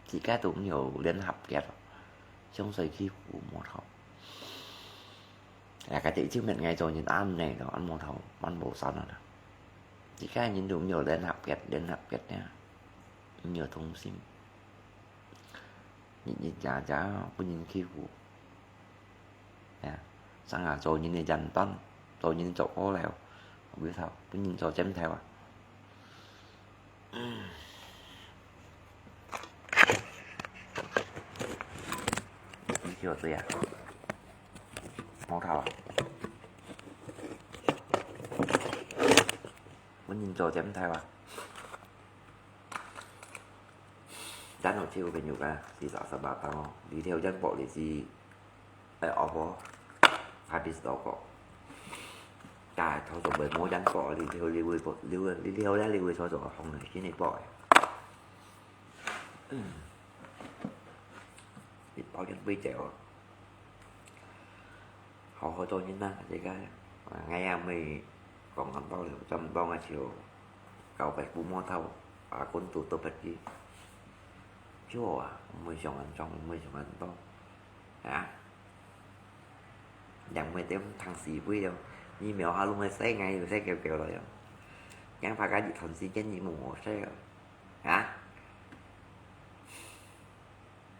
Chỉ cái tụi cũng nhiều liên hợp kiệt. Sống xoay khi phủ mô thầu. Là cái tỷ trước mình ngay rồi những ăn này đó, ăn mô thầu, ăn bộ sao nữa. Chỉ cái những tụi cũng nhiều liên hợp kiệt, liên hợp kiệt nha. Nhiều thông sim. Nhìn nhìn chả chả, có nhìn khi phủ. Nè, sáng à, cho nhìn nhìn dần tón, cho nhìn cho có lèo. Không biết sao, có nhìn cho chém theo à. Biết chưa tôi à? Mau thầu à? Có nhìn cho chém theo à? Chán hậu chiêu cái nhục à, thì giả sa bà tao, đi theo chân bộ để gì, ai ở bó, hai bis đó có. 啊，頭先無無人播，你留留位播，留留留咧留位坐坐，放來先來播个。嗯，你包緊杯酒哦。好好做人啦，這個，啊，𠊎也毋會講恁多了，差毋多𠊎就交代父母頭，啊，滾到到別去。就好啊，毋會想恁重，毋會想恁多，啊。 兩妹點通死飛了，你苗下弄个細，𠊎又細狗狗了喲。仰拍个一段時間你無好勢了，啊？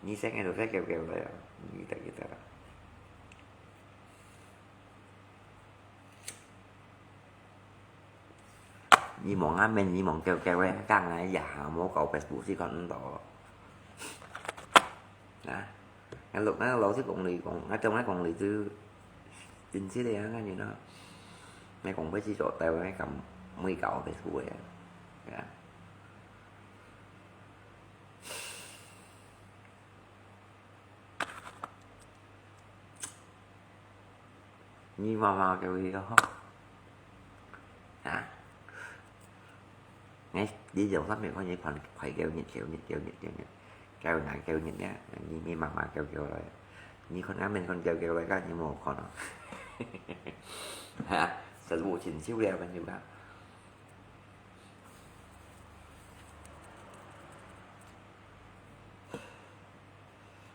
你細，𠊎都細狗狗了喲，你得，你得了。 你望下面，你望狗狗个，講啊，也無搞Facebook是看毋到。啊，𠊎老，𠊎老實講你講，𠊎對𠊎講你就真實个啊，𠊎人啊，𠊎講不係做台灣个，敢會搞Facebook个啊，啊。 你媽媽叫佢个吼。啊？哎，你有上面看你看，快叫你，叫你，叫你，叫你，叫你，叫你呀，你，你媽媽叫叫來。你看俺們看叫叫來，看你無看哦。哈，實無親手了，朋友啊。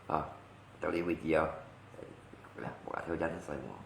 啊，到這為止哦。來，我挑戰一下哦。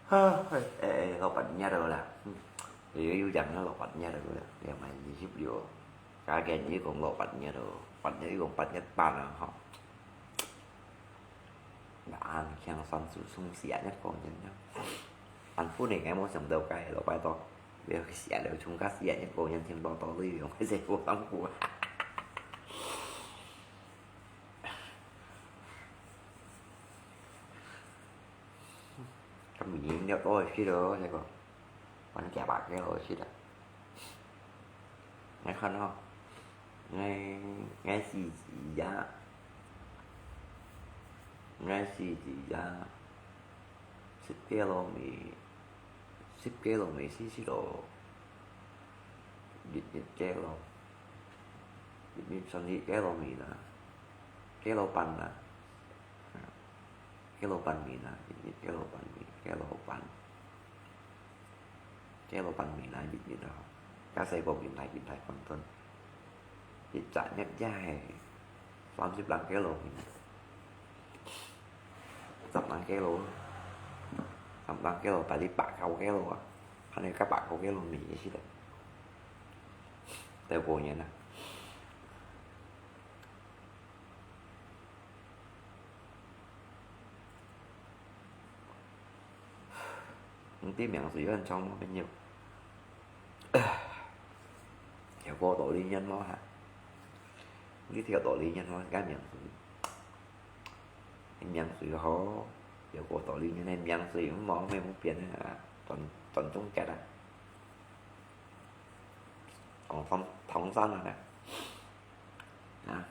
啊，哎，哎，老半夜了啦。嗯，又，又講到老半夜了啦，兩萬二十六。加減你講老半夜了，半夜又講半夜半了吼。那俺像算是從四月講真的，俺本來也無想到該老拜託，要四月了，從該四月講真，聽到到底用个是無當過。 今年了多一些咯，這個，反正幾百個咯，是的。你看哦，𠊎，𠊎四支啊，𠊎四支啊，十個咯，每，十個咯，每四十咯，日日個咯，日日算一個咯，每啦，個咯半啦。 個咯半面啊，日日個咯半面，個咯半，個咯半面啊，日日啊，加細個面大面大半頓，一隻月也係三十零個咯面，十零個咯，十零個咯，大概百九個咯啊，還有加百九個咯面也是的，都過年了。 你知名水很長無朋友？有過多少年無哈？你跳多少年無？該名水，名水好，有過多少年个名水，無，無變个啊，斷，斷中間啊。 唐，唐，唐山啊，啊。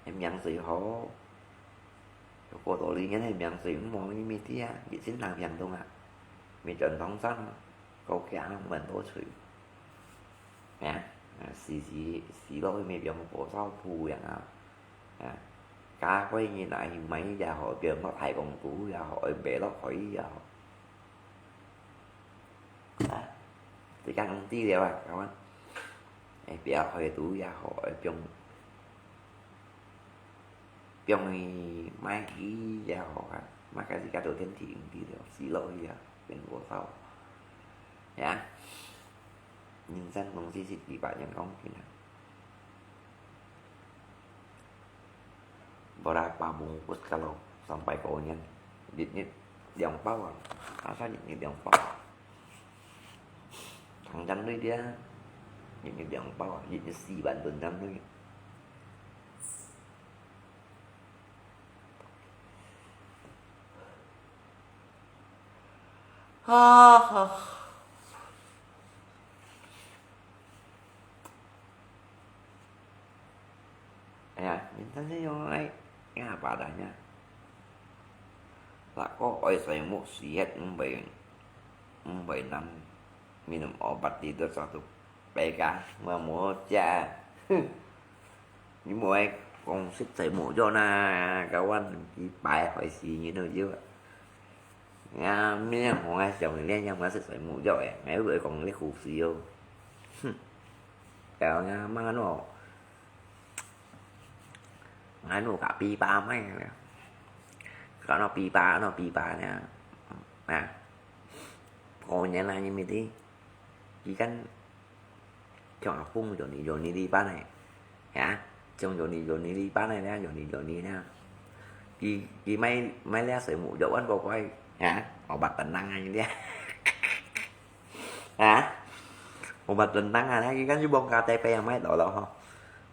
該名水好，有過多少年个名水，無，你毋知啊，一身冷冰凍啊，未轉唐山啊，高強啊，無人多吹。 啊，啊，死，死，死落去，乜變火燒鋪樣啊。啊，加貴人啊，去買也好，變到大公肚也好，愛賣落去也好。啊，自家用資料啊，講啊，哎，變開肚也好，愛變，變去買魚也好啊，買个自家做天地用資料，死落去啊，變火燒。Ya, insan nungsi sit di ba yang kong kina. Berapa bungkus kalau sampai kau nyan? Dikit-dikit liang bao ah. Asa dikit-dikit liang bao. Thang chan lui dia. Dikit-dikit liang bao ah. Dikit-dikit si ban tun chan lui. Ha ha. Aya, minsan sa'yo ay, nga padanya. Lako oy sa'yo mo sihat, mbay, mbay nam, minum obat tidur satu. Peka, mamuja. Ni mo ay kong sit sa'yo mo jo na, kawan, ki pai hoy si ni no jo. Nga, mi yang mo ay siang ni lian yang mo sit sa'yo mo jo eh, ngai lu ay kong ni khu si yo. Kaya nga, mang ano, Nganu ka pi pa mai. Ka no pi pa, no pi pa nia. Na. Ko nyan na ni mi ti. Ki kan. Chong a phung jo ni jo ni li pa nai. Ya. Chong jo ni jo ni li pa nai nia, jo ni jo ni nia. Ki, ki mai, mai lia sa'yo mu jo wan ko koi. Ya. Obat tenang ai lia. Ha? Obat tenang ah, lagi kan yu bong ka te pe yang mai to lo ho.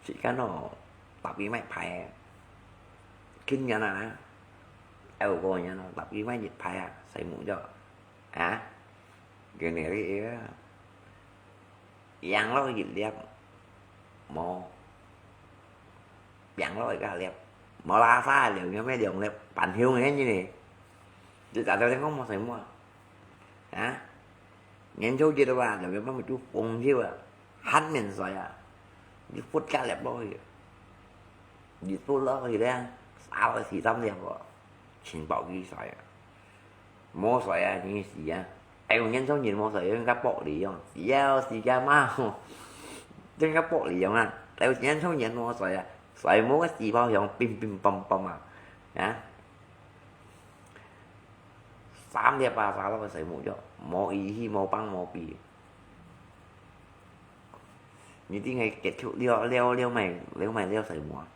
Sit kan no, tapi mai pai. Kin nyan ah, eu ko nyan no, tapi mai yit pai ah, sa'yo mu jo. Ha? Gini ri iya. Yang lo yit liap. Mo. Piang lo ka liap. Mo la sa liu nyo me liu liap. Pan hiu nge ni ni. Di ta tao liang kong mo sa'yo mu ah. Ha? Ngen chô jit wa, lom yom ma mu chu phong thiu a. Han mien soi a. Di phut ka lep lo hi. Di phut lo hi le, sa lo si tam liep wa. Chin pao ki soi a. Mo soi a, ni si a. Ai, ngen chô nyen mo soi, yong ka pok li yong. Yao si ka ma ho. Yong ka pok li yong a. Ai, ngen chô nyen mo soi a. Soi mo ka si pao yong pim pim pom pom a. Ha? Sam liep pa sa lo sa'yo mu jo. Mo i hi, mo pang, mo pi. Ni ting ai kết thúc liao, liao, liao mai, liao mai liao sa'yo mu ah.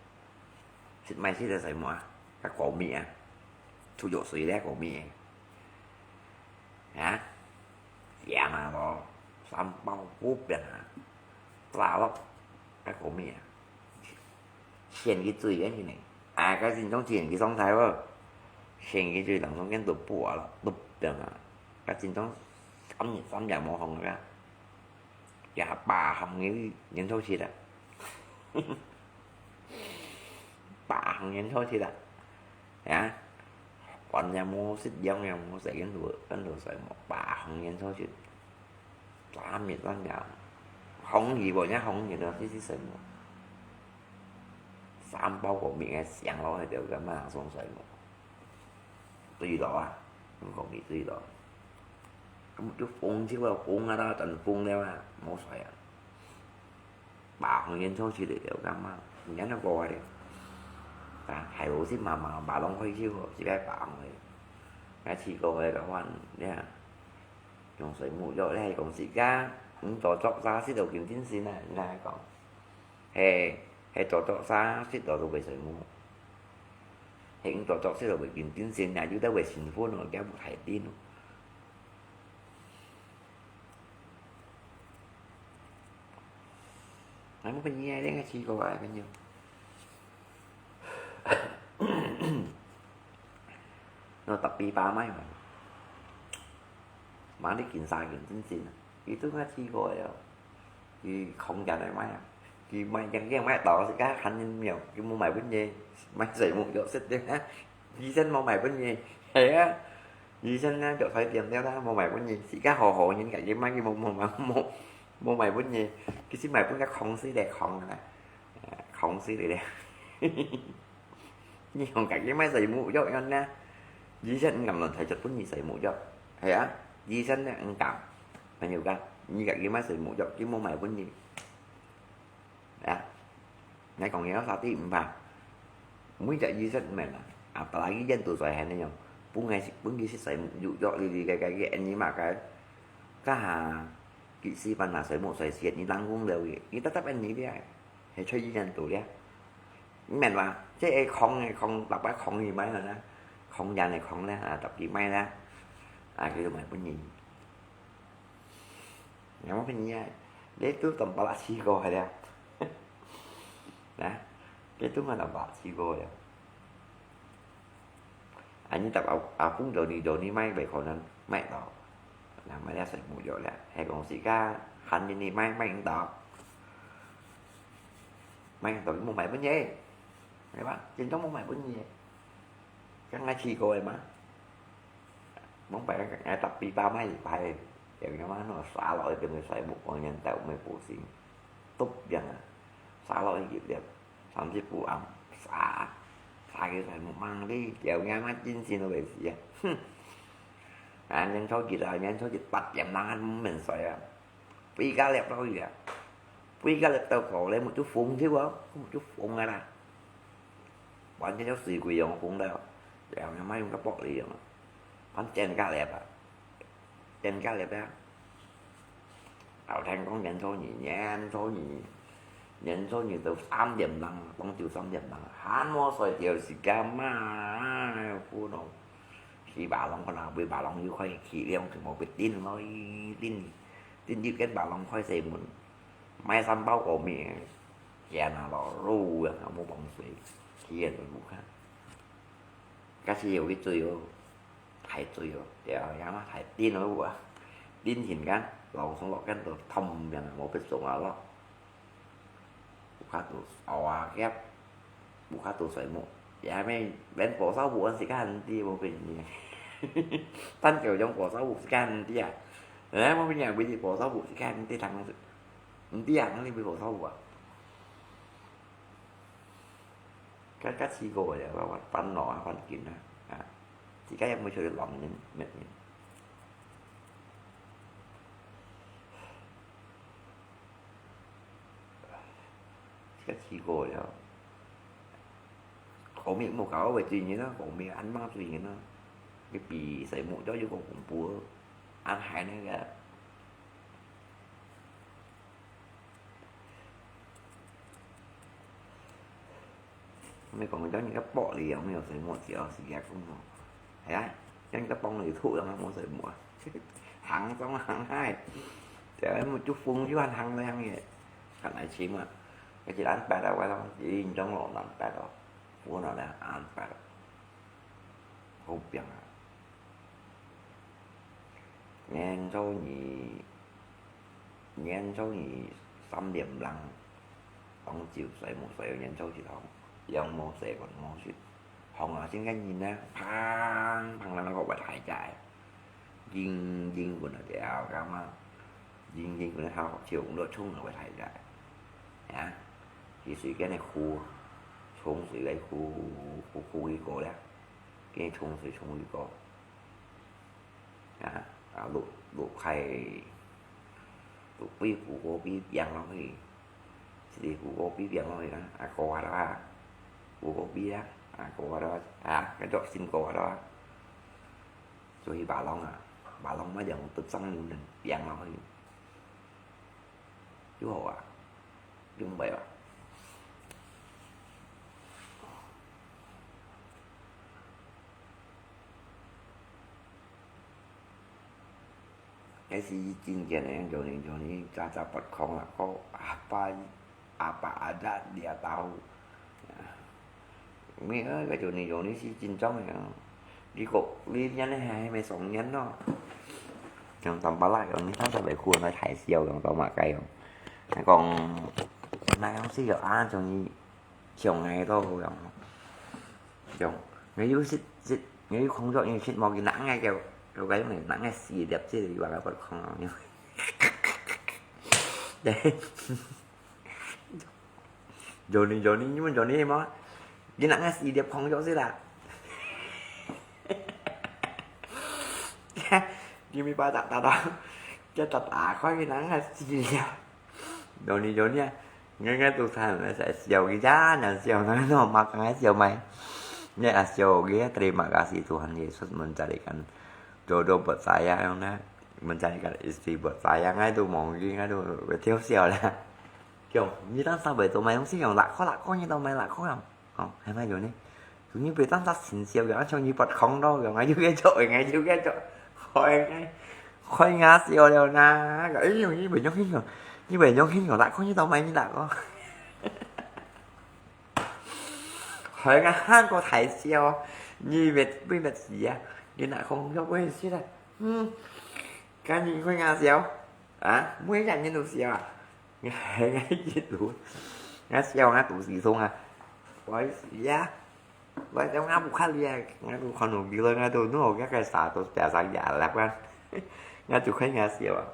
Sit mai sit sa'yo mu ah. Ka ko mi ah. Thu yo sui le ko mi ah. Ha? Siang ah lo. Sam pao pu pian ah. Sa lo. Ka ko mi ah. 跣佢水个呢。啊，該真正跣佢上台哦。跣佢水，人中間都破了，都變了。該真正三日三夜無風个，也八項个演出去了。八項演出去了。啊，飯也無食，涼也無食，跟路，跟路水無，八項演出去。 三日三夜，風雨無，也風雨了，這是什麼？三包個面个香咯，迄條个嘛，送水無？對咯啊，講你對咯。咁就風就啊，風啊啦，陣風了啊，無水啊。八項演出去了，了，咁嘛，人都過來。啊，還有是慢慢慢慢開始哦，這個八項个，該試過个个話，你看。 用水母藥咧，係講自家毋多作痧食到金tinh線啊，人家講，係，係多作痧食到都會水母，係毋多作食到會金tinh線啊，有得會興奮哦，驚會太癲哦。哎，我跟你講，這個奇怪啊，跟你講。 Nó tapi pa mai mà. Mà đi kiểm tra kiểm tinh sin. Itu nggak sih kok ya. Di không gian này mai à. Di mai yang yang mai tao sih kah khăn nhân nhiều. Di mua mai bún nhê. Mai sảy mũ dọc sét đi ha. Di sen mua mai bún nhê. Hay á. Di sen na dọc thói tiệm theo ta mua mai bún nhê. Sih kah hồ hồ nhân cả cái mai di mua mua mai mua mua mai bún nhê. Cái sih mai bún cái không sih đẹp không nè. Không sih đi đi. Nhi hong kak ye mai sảy mũ yok yon na. Yi sen ngam lon thai chot pun nhi sảy mũ yok. Hay á. Yi sen ne ngam. Mà nhiều cái. Nhi kak ye mai sảy mũ yok, ki mua mai pun nhi. Á. Ngai kong ye sa ti mpa. Mui ja yi sen men. Apalagi yan tu soi han ne yong. Pun ngai pun ki sảy mũ yok li li cái cái cái anh ni mà cái. 該下，佢四班拿水木水線，你冷空了个，你得得人你了，係出一年度了。你明白？這係空个空，白白空去買了啦，空人个空咧，啊，特別買啦，啊，佢就賣分你。你有分你啊？你都當巴拉西過了，啊，你都賣當巴拉西過了。 啊，你搭阿，阿公做你做你買袂可能買到，那買了水木藥了，係講自家閒人你買，買毋到，買毋到，佢無賣分你，係吧？真正無賣分你，剛剛試過个嘛，往擺𠊎搭比巴買一排，有樣嘛，那沙落去變成水木，往年代我們不行，都變啊，沙落去一粒。 三十步暗，沙，沙个水木吂哩，條命嘛真心都袂死啊！哼！啊，年初一啊，年初一八點人還毋免睡啊，飛甲粒落去啊，飛甲粒到過咧，目珠紅透啊，目珠紅啊啦，完全就水鬼樣紅了，條命嘛用个玻璃樣，反正煎甲粒啊！ 點解咧？後天講年初二，年初二，年初二到三點零，當晝三點零，還無睡著時間嘛，哎喲，苦惱。去馬龍看下，尾馬龍又開始去了，全部被叮落去，叮，叮入間馬龍開細門，買三包果麵，天啊，落雨啊，無幫水，去也無看。假使有去追哦。 大水哦，對啊，也嘛大陣哦啊，陣陣間，老松落間都通命啊，無必送啊咯。有較多漚啊夾，有較多水木，也咩連火燒布个時間毋知無變呢。單就用火燒布時間毋知啊，哎，無變呢，為火燒布時間毋知通，毋知啊，哪裡會火燒布啊？ 該，該試過个，我，我煩惱啊，煩緊啊，啊，自家也毋會出去浪人，乜人。該試過个，講明無搞到會追人啊，講明恁猛追人啊，你比誰目標有個恐怖，恁害那個。 你講將你个玻璃有沒有水墨紙哦？是這樣講哦。係啊，將你个玻璃塗有沒有水墨啊？行中行開，這目珠紅就還行那樣个，看來起碼，而且難白了，我講，已經中了難白了，我哪能難白了？好病啊！ 年初二，年初二三點零，當晝睡目睡，年初一䟘，陽無事，陰無事，䟘啊，真个人啊，砰砰啷啷个會大隻，緊緊滾啊條，感覺緊緊滾啊條，就落衝啊會大隻，啊，去水間个湖，衝水个湖，湖湖一個咧，跟衝水衝一個。 啊，啊，落，落開，落飛胡蘿蔔餅落去，一個胡蘿蔔餅落去啊，啊，過下啦，胡蘿蔔啊，啊，過下啦，啊，該做先過下啦，所以馬龍啊，馬龍乜用得上有人餅落去，就好啊，用袂啊。 該時真正个，Johnny，Johnny，早早發狂啊，講阿爸，阿爸阿daddy啊，tahu。咩啊，該Johnny，Johnny係真正个啊。你講，你年呢還，還未成年咯。像當巴拉樣，你看出來哭，那大笑樣，當麼个樣。佢講，那樣係有啊，Johnny，像个都好樣。像，你有食，食，你有工作，你食無，佢拿个，就，就該種拿个四粒，這個話个不空啊。對。 Johnny，Johnny，你問Johnny嘛？你拿个四粒空藥食啦？你咪把打打到，叫打打開，你拿个四粒。Johnny，Johnny啊，你看都慘了，在笑，你家人笑，那那嘛刚才笑没？你啊笑，你terima kasih Tuhan Yesus mencarikan jodoh buat saya yang na. Mencari istri buat saya, ngai tu monggi, ngai tu betul siau lah. Kiong, ni tang sampai tu mayong si kiong, lak ko, lak ko, ni tau mai lak ko kiong. Oh, hai mai yo ni. Tu ni betang sa sin siau kiong, acong ni buat kong do kiong, ngai tu ke cok, ngai tu ke cok. Hoi ngai, hoi ngai siau liao na. Kiong, eh, ni betong hin kiong, ni betong hin kiong, lak ko, ni tau mai ni lak ko. 佢个喊个大笑，你乜會乜事啊？你那空有本事啦，嗯，赶紧快点笑啊！每个人都笑啊！你还一路，我笑我肚子痛啊！不好意思呀，我讲我不看你啊，我都看到你了，我都弄我个啥都表啥呀，来不然，我就快点笑啊！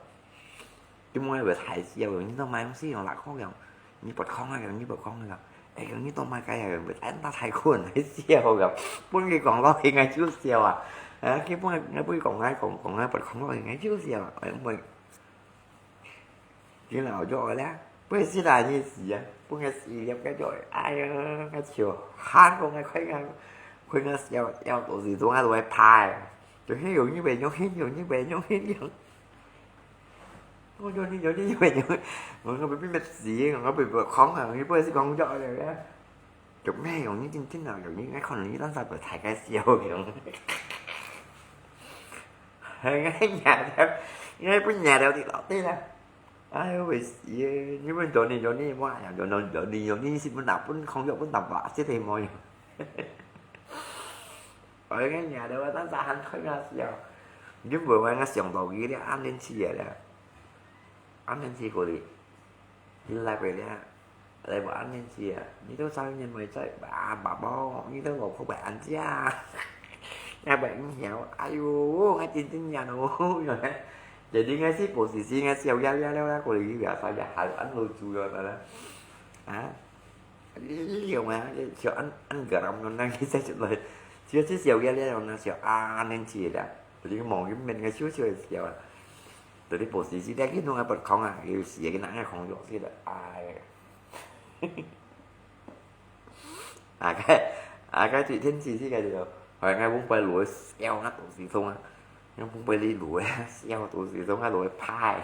Cuma buat hai siau, ni tau mai si kiong lak ko kiong, ni buat kong kiong, ni buat kong kiong. Eh, kiong ni tau mai kai kiong, buat anh ta thai khun hai siau kiong. Pun ki kong lo hing ai chu siau à. Ah, ki pun ngai pun kong ngai kong kong ngai buat kong lo hing ai chu siau à. Ai pun. Ki lao jo le. Pun si la ni si à. Pun ngai si liap ka jo. Ai, ngai chiu. Han kong ngai khai ngai. Khai ngai siau, siau tu si tu ngai lo pai. Kiong hin kiong ni pai kiong hin kiong ni pai kiong hin kiong. 我叫你，叫你，叫你，我我被被死，我被被框啊，你不是讲叫的呀？就没有，你真真的有，你应该看到你当时被抬开笑容。还该nhà掉，应该不nhà掉的老对了。哎呦，会死耶！你们叫你，叫你，哇呀，叫你，叫你，叫你，是不拿分空药分打吧，这得毛呀。 Ôi, ngai nhà đâu ta sa han khơi ngai siau. Ni buat ngai ngai siang tau ki le an đến chi le. An đến chi ko li. Ni lai pe le. Lai buat an đến chi à. Ni tau sao nhân mới chạy ba ba bo. Ni tau lo ko ba an chia. Ngai ba ni hiao. Ai yu, ngai tin tin nhà đâu. Jadi ngai si posisi ngai siau ya ya ya ko li ya sa ya hal an lo chu yo ta la. Ha? Liu mà, siau ăn ăn gà răm nó năng cái sai rồi. Siau siau siau ya liu nó siau ăn nên chi là. Liu mong cái mình cái siau siau siau à. Tadi posisi dia cái nung apa kong à, liu siau cái nang kong yok sih là. Ai. À cái, à cái chuyện thiên chi sih cái điều. Hỏi ngay bung bay lúa siau ngắt tổ si thông à. Nhưng bung bay li lúa siau tổ si thông ngắt lúa phai.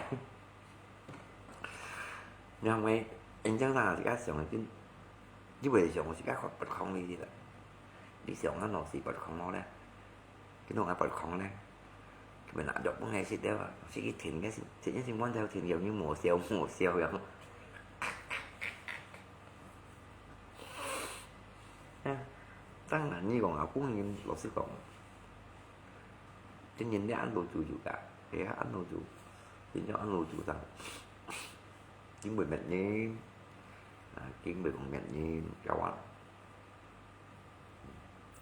因為因為自家想个，你會想自家發光个啦。你想啊，老師發光咯咧，佢弄啊發光咧，佢咪拿著本來食了啊，食去停个，停个先換條停，又你無笑無笑樣。啊，當然你講啊，本人老實講，真正你安到做做个，係啊，安到做，真正安到做得。 Chính vì mệt nhé. À, chính vì con mệt nhé, cháu ạ.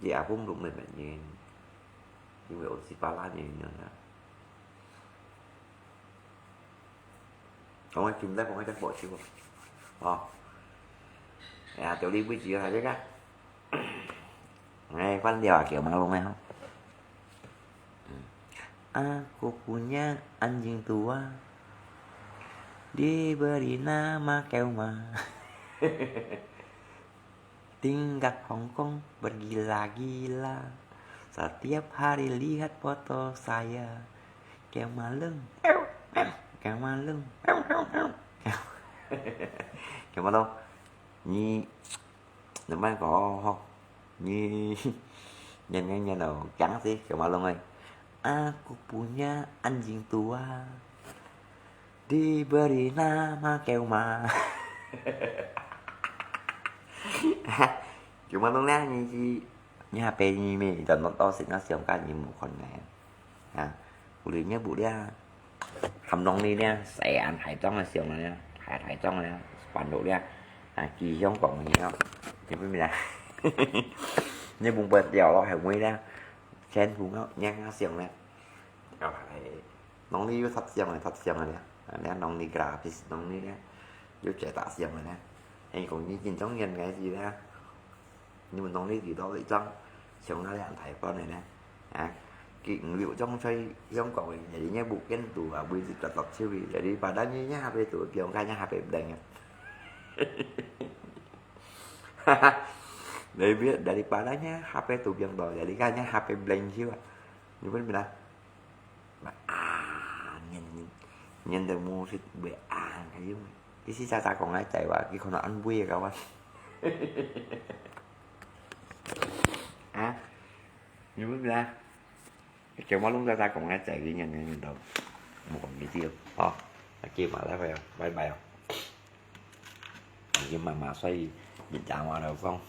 Dạ, cũng đúng là mệt nhé. Chính vì ôn si ba lá nhé, nhớ nha. Không ai chùm tay, không ai chắc bỏ chịu. Ờ. Dạ, tiểu đi với chị hả, chứ á. Nghe quan điểm kiểu mà luôn này không? Aku punya anjing tua, diberi nama Keuma. Tinggal Hong Kong bergila-gila. Setiap hari lihat foto saya. Keuma lưng. Keuma lưng. Keuma lưng. Nhi Nè mai có hok. Nhi. Nhân nhân nhân đâu. Chẳng gì, kiểu mà luôn ơi. Aku punya anjing tua. Diberi nama Keuma. Kiểu mà luôn nè, nhi chi. Nhi hà bê nhi mê, tao nó to xịt nó xiong cá nhi mù con nè. Ha. Uli nhi bù đĩa. Hâm nông ni nè, sài ăn thái trông nè, xiong nè, thái thái trông nè, bản đồ nè. Ha, kỳ hiông quảng nhi nó. Thì mới nè. Nhi bùng bật dẻo lo, hay mới nè. Chen hùng nó, nhang nó xiong nè. Ờ, hay. Nông ni yu thật xiong nè, thật xiong nè. Nè, nông ni gratis, nông ni nè. Yu chế tạo xiong nè. Hay cũng như chính trong nhân cái gì nè. Nhưng mà nông ni thì đó là trong sống nó là thái con này nè. À, cái ngữ liệu trong chơi trong cậu này, jadi nya bukan tu, à, bây giờ tập tập siêu vì, jadi pada nya nya HP tu, kiểu cái nya HP đen. Đấy biết, daripada nya HP tu yang to, jadi kan nya HP blank siu. Ni pun bila. Mà à, 人都無食會啊，佢就，佢是早早講个仔話，佢可能安慰个話。啊？你問咩啊？叫我弄早早講个仔，佢人人都無講佢知哦。好，那今日來回哦，拜拜哦。已經媽媽睡，你打我老公。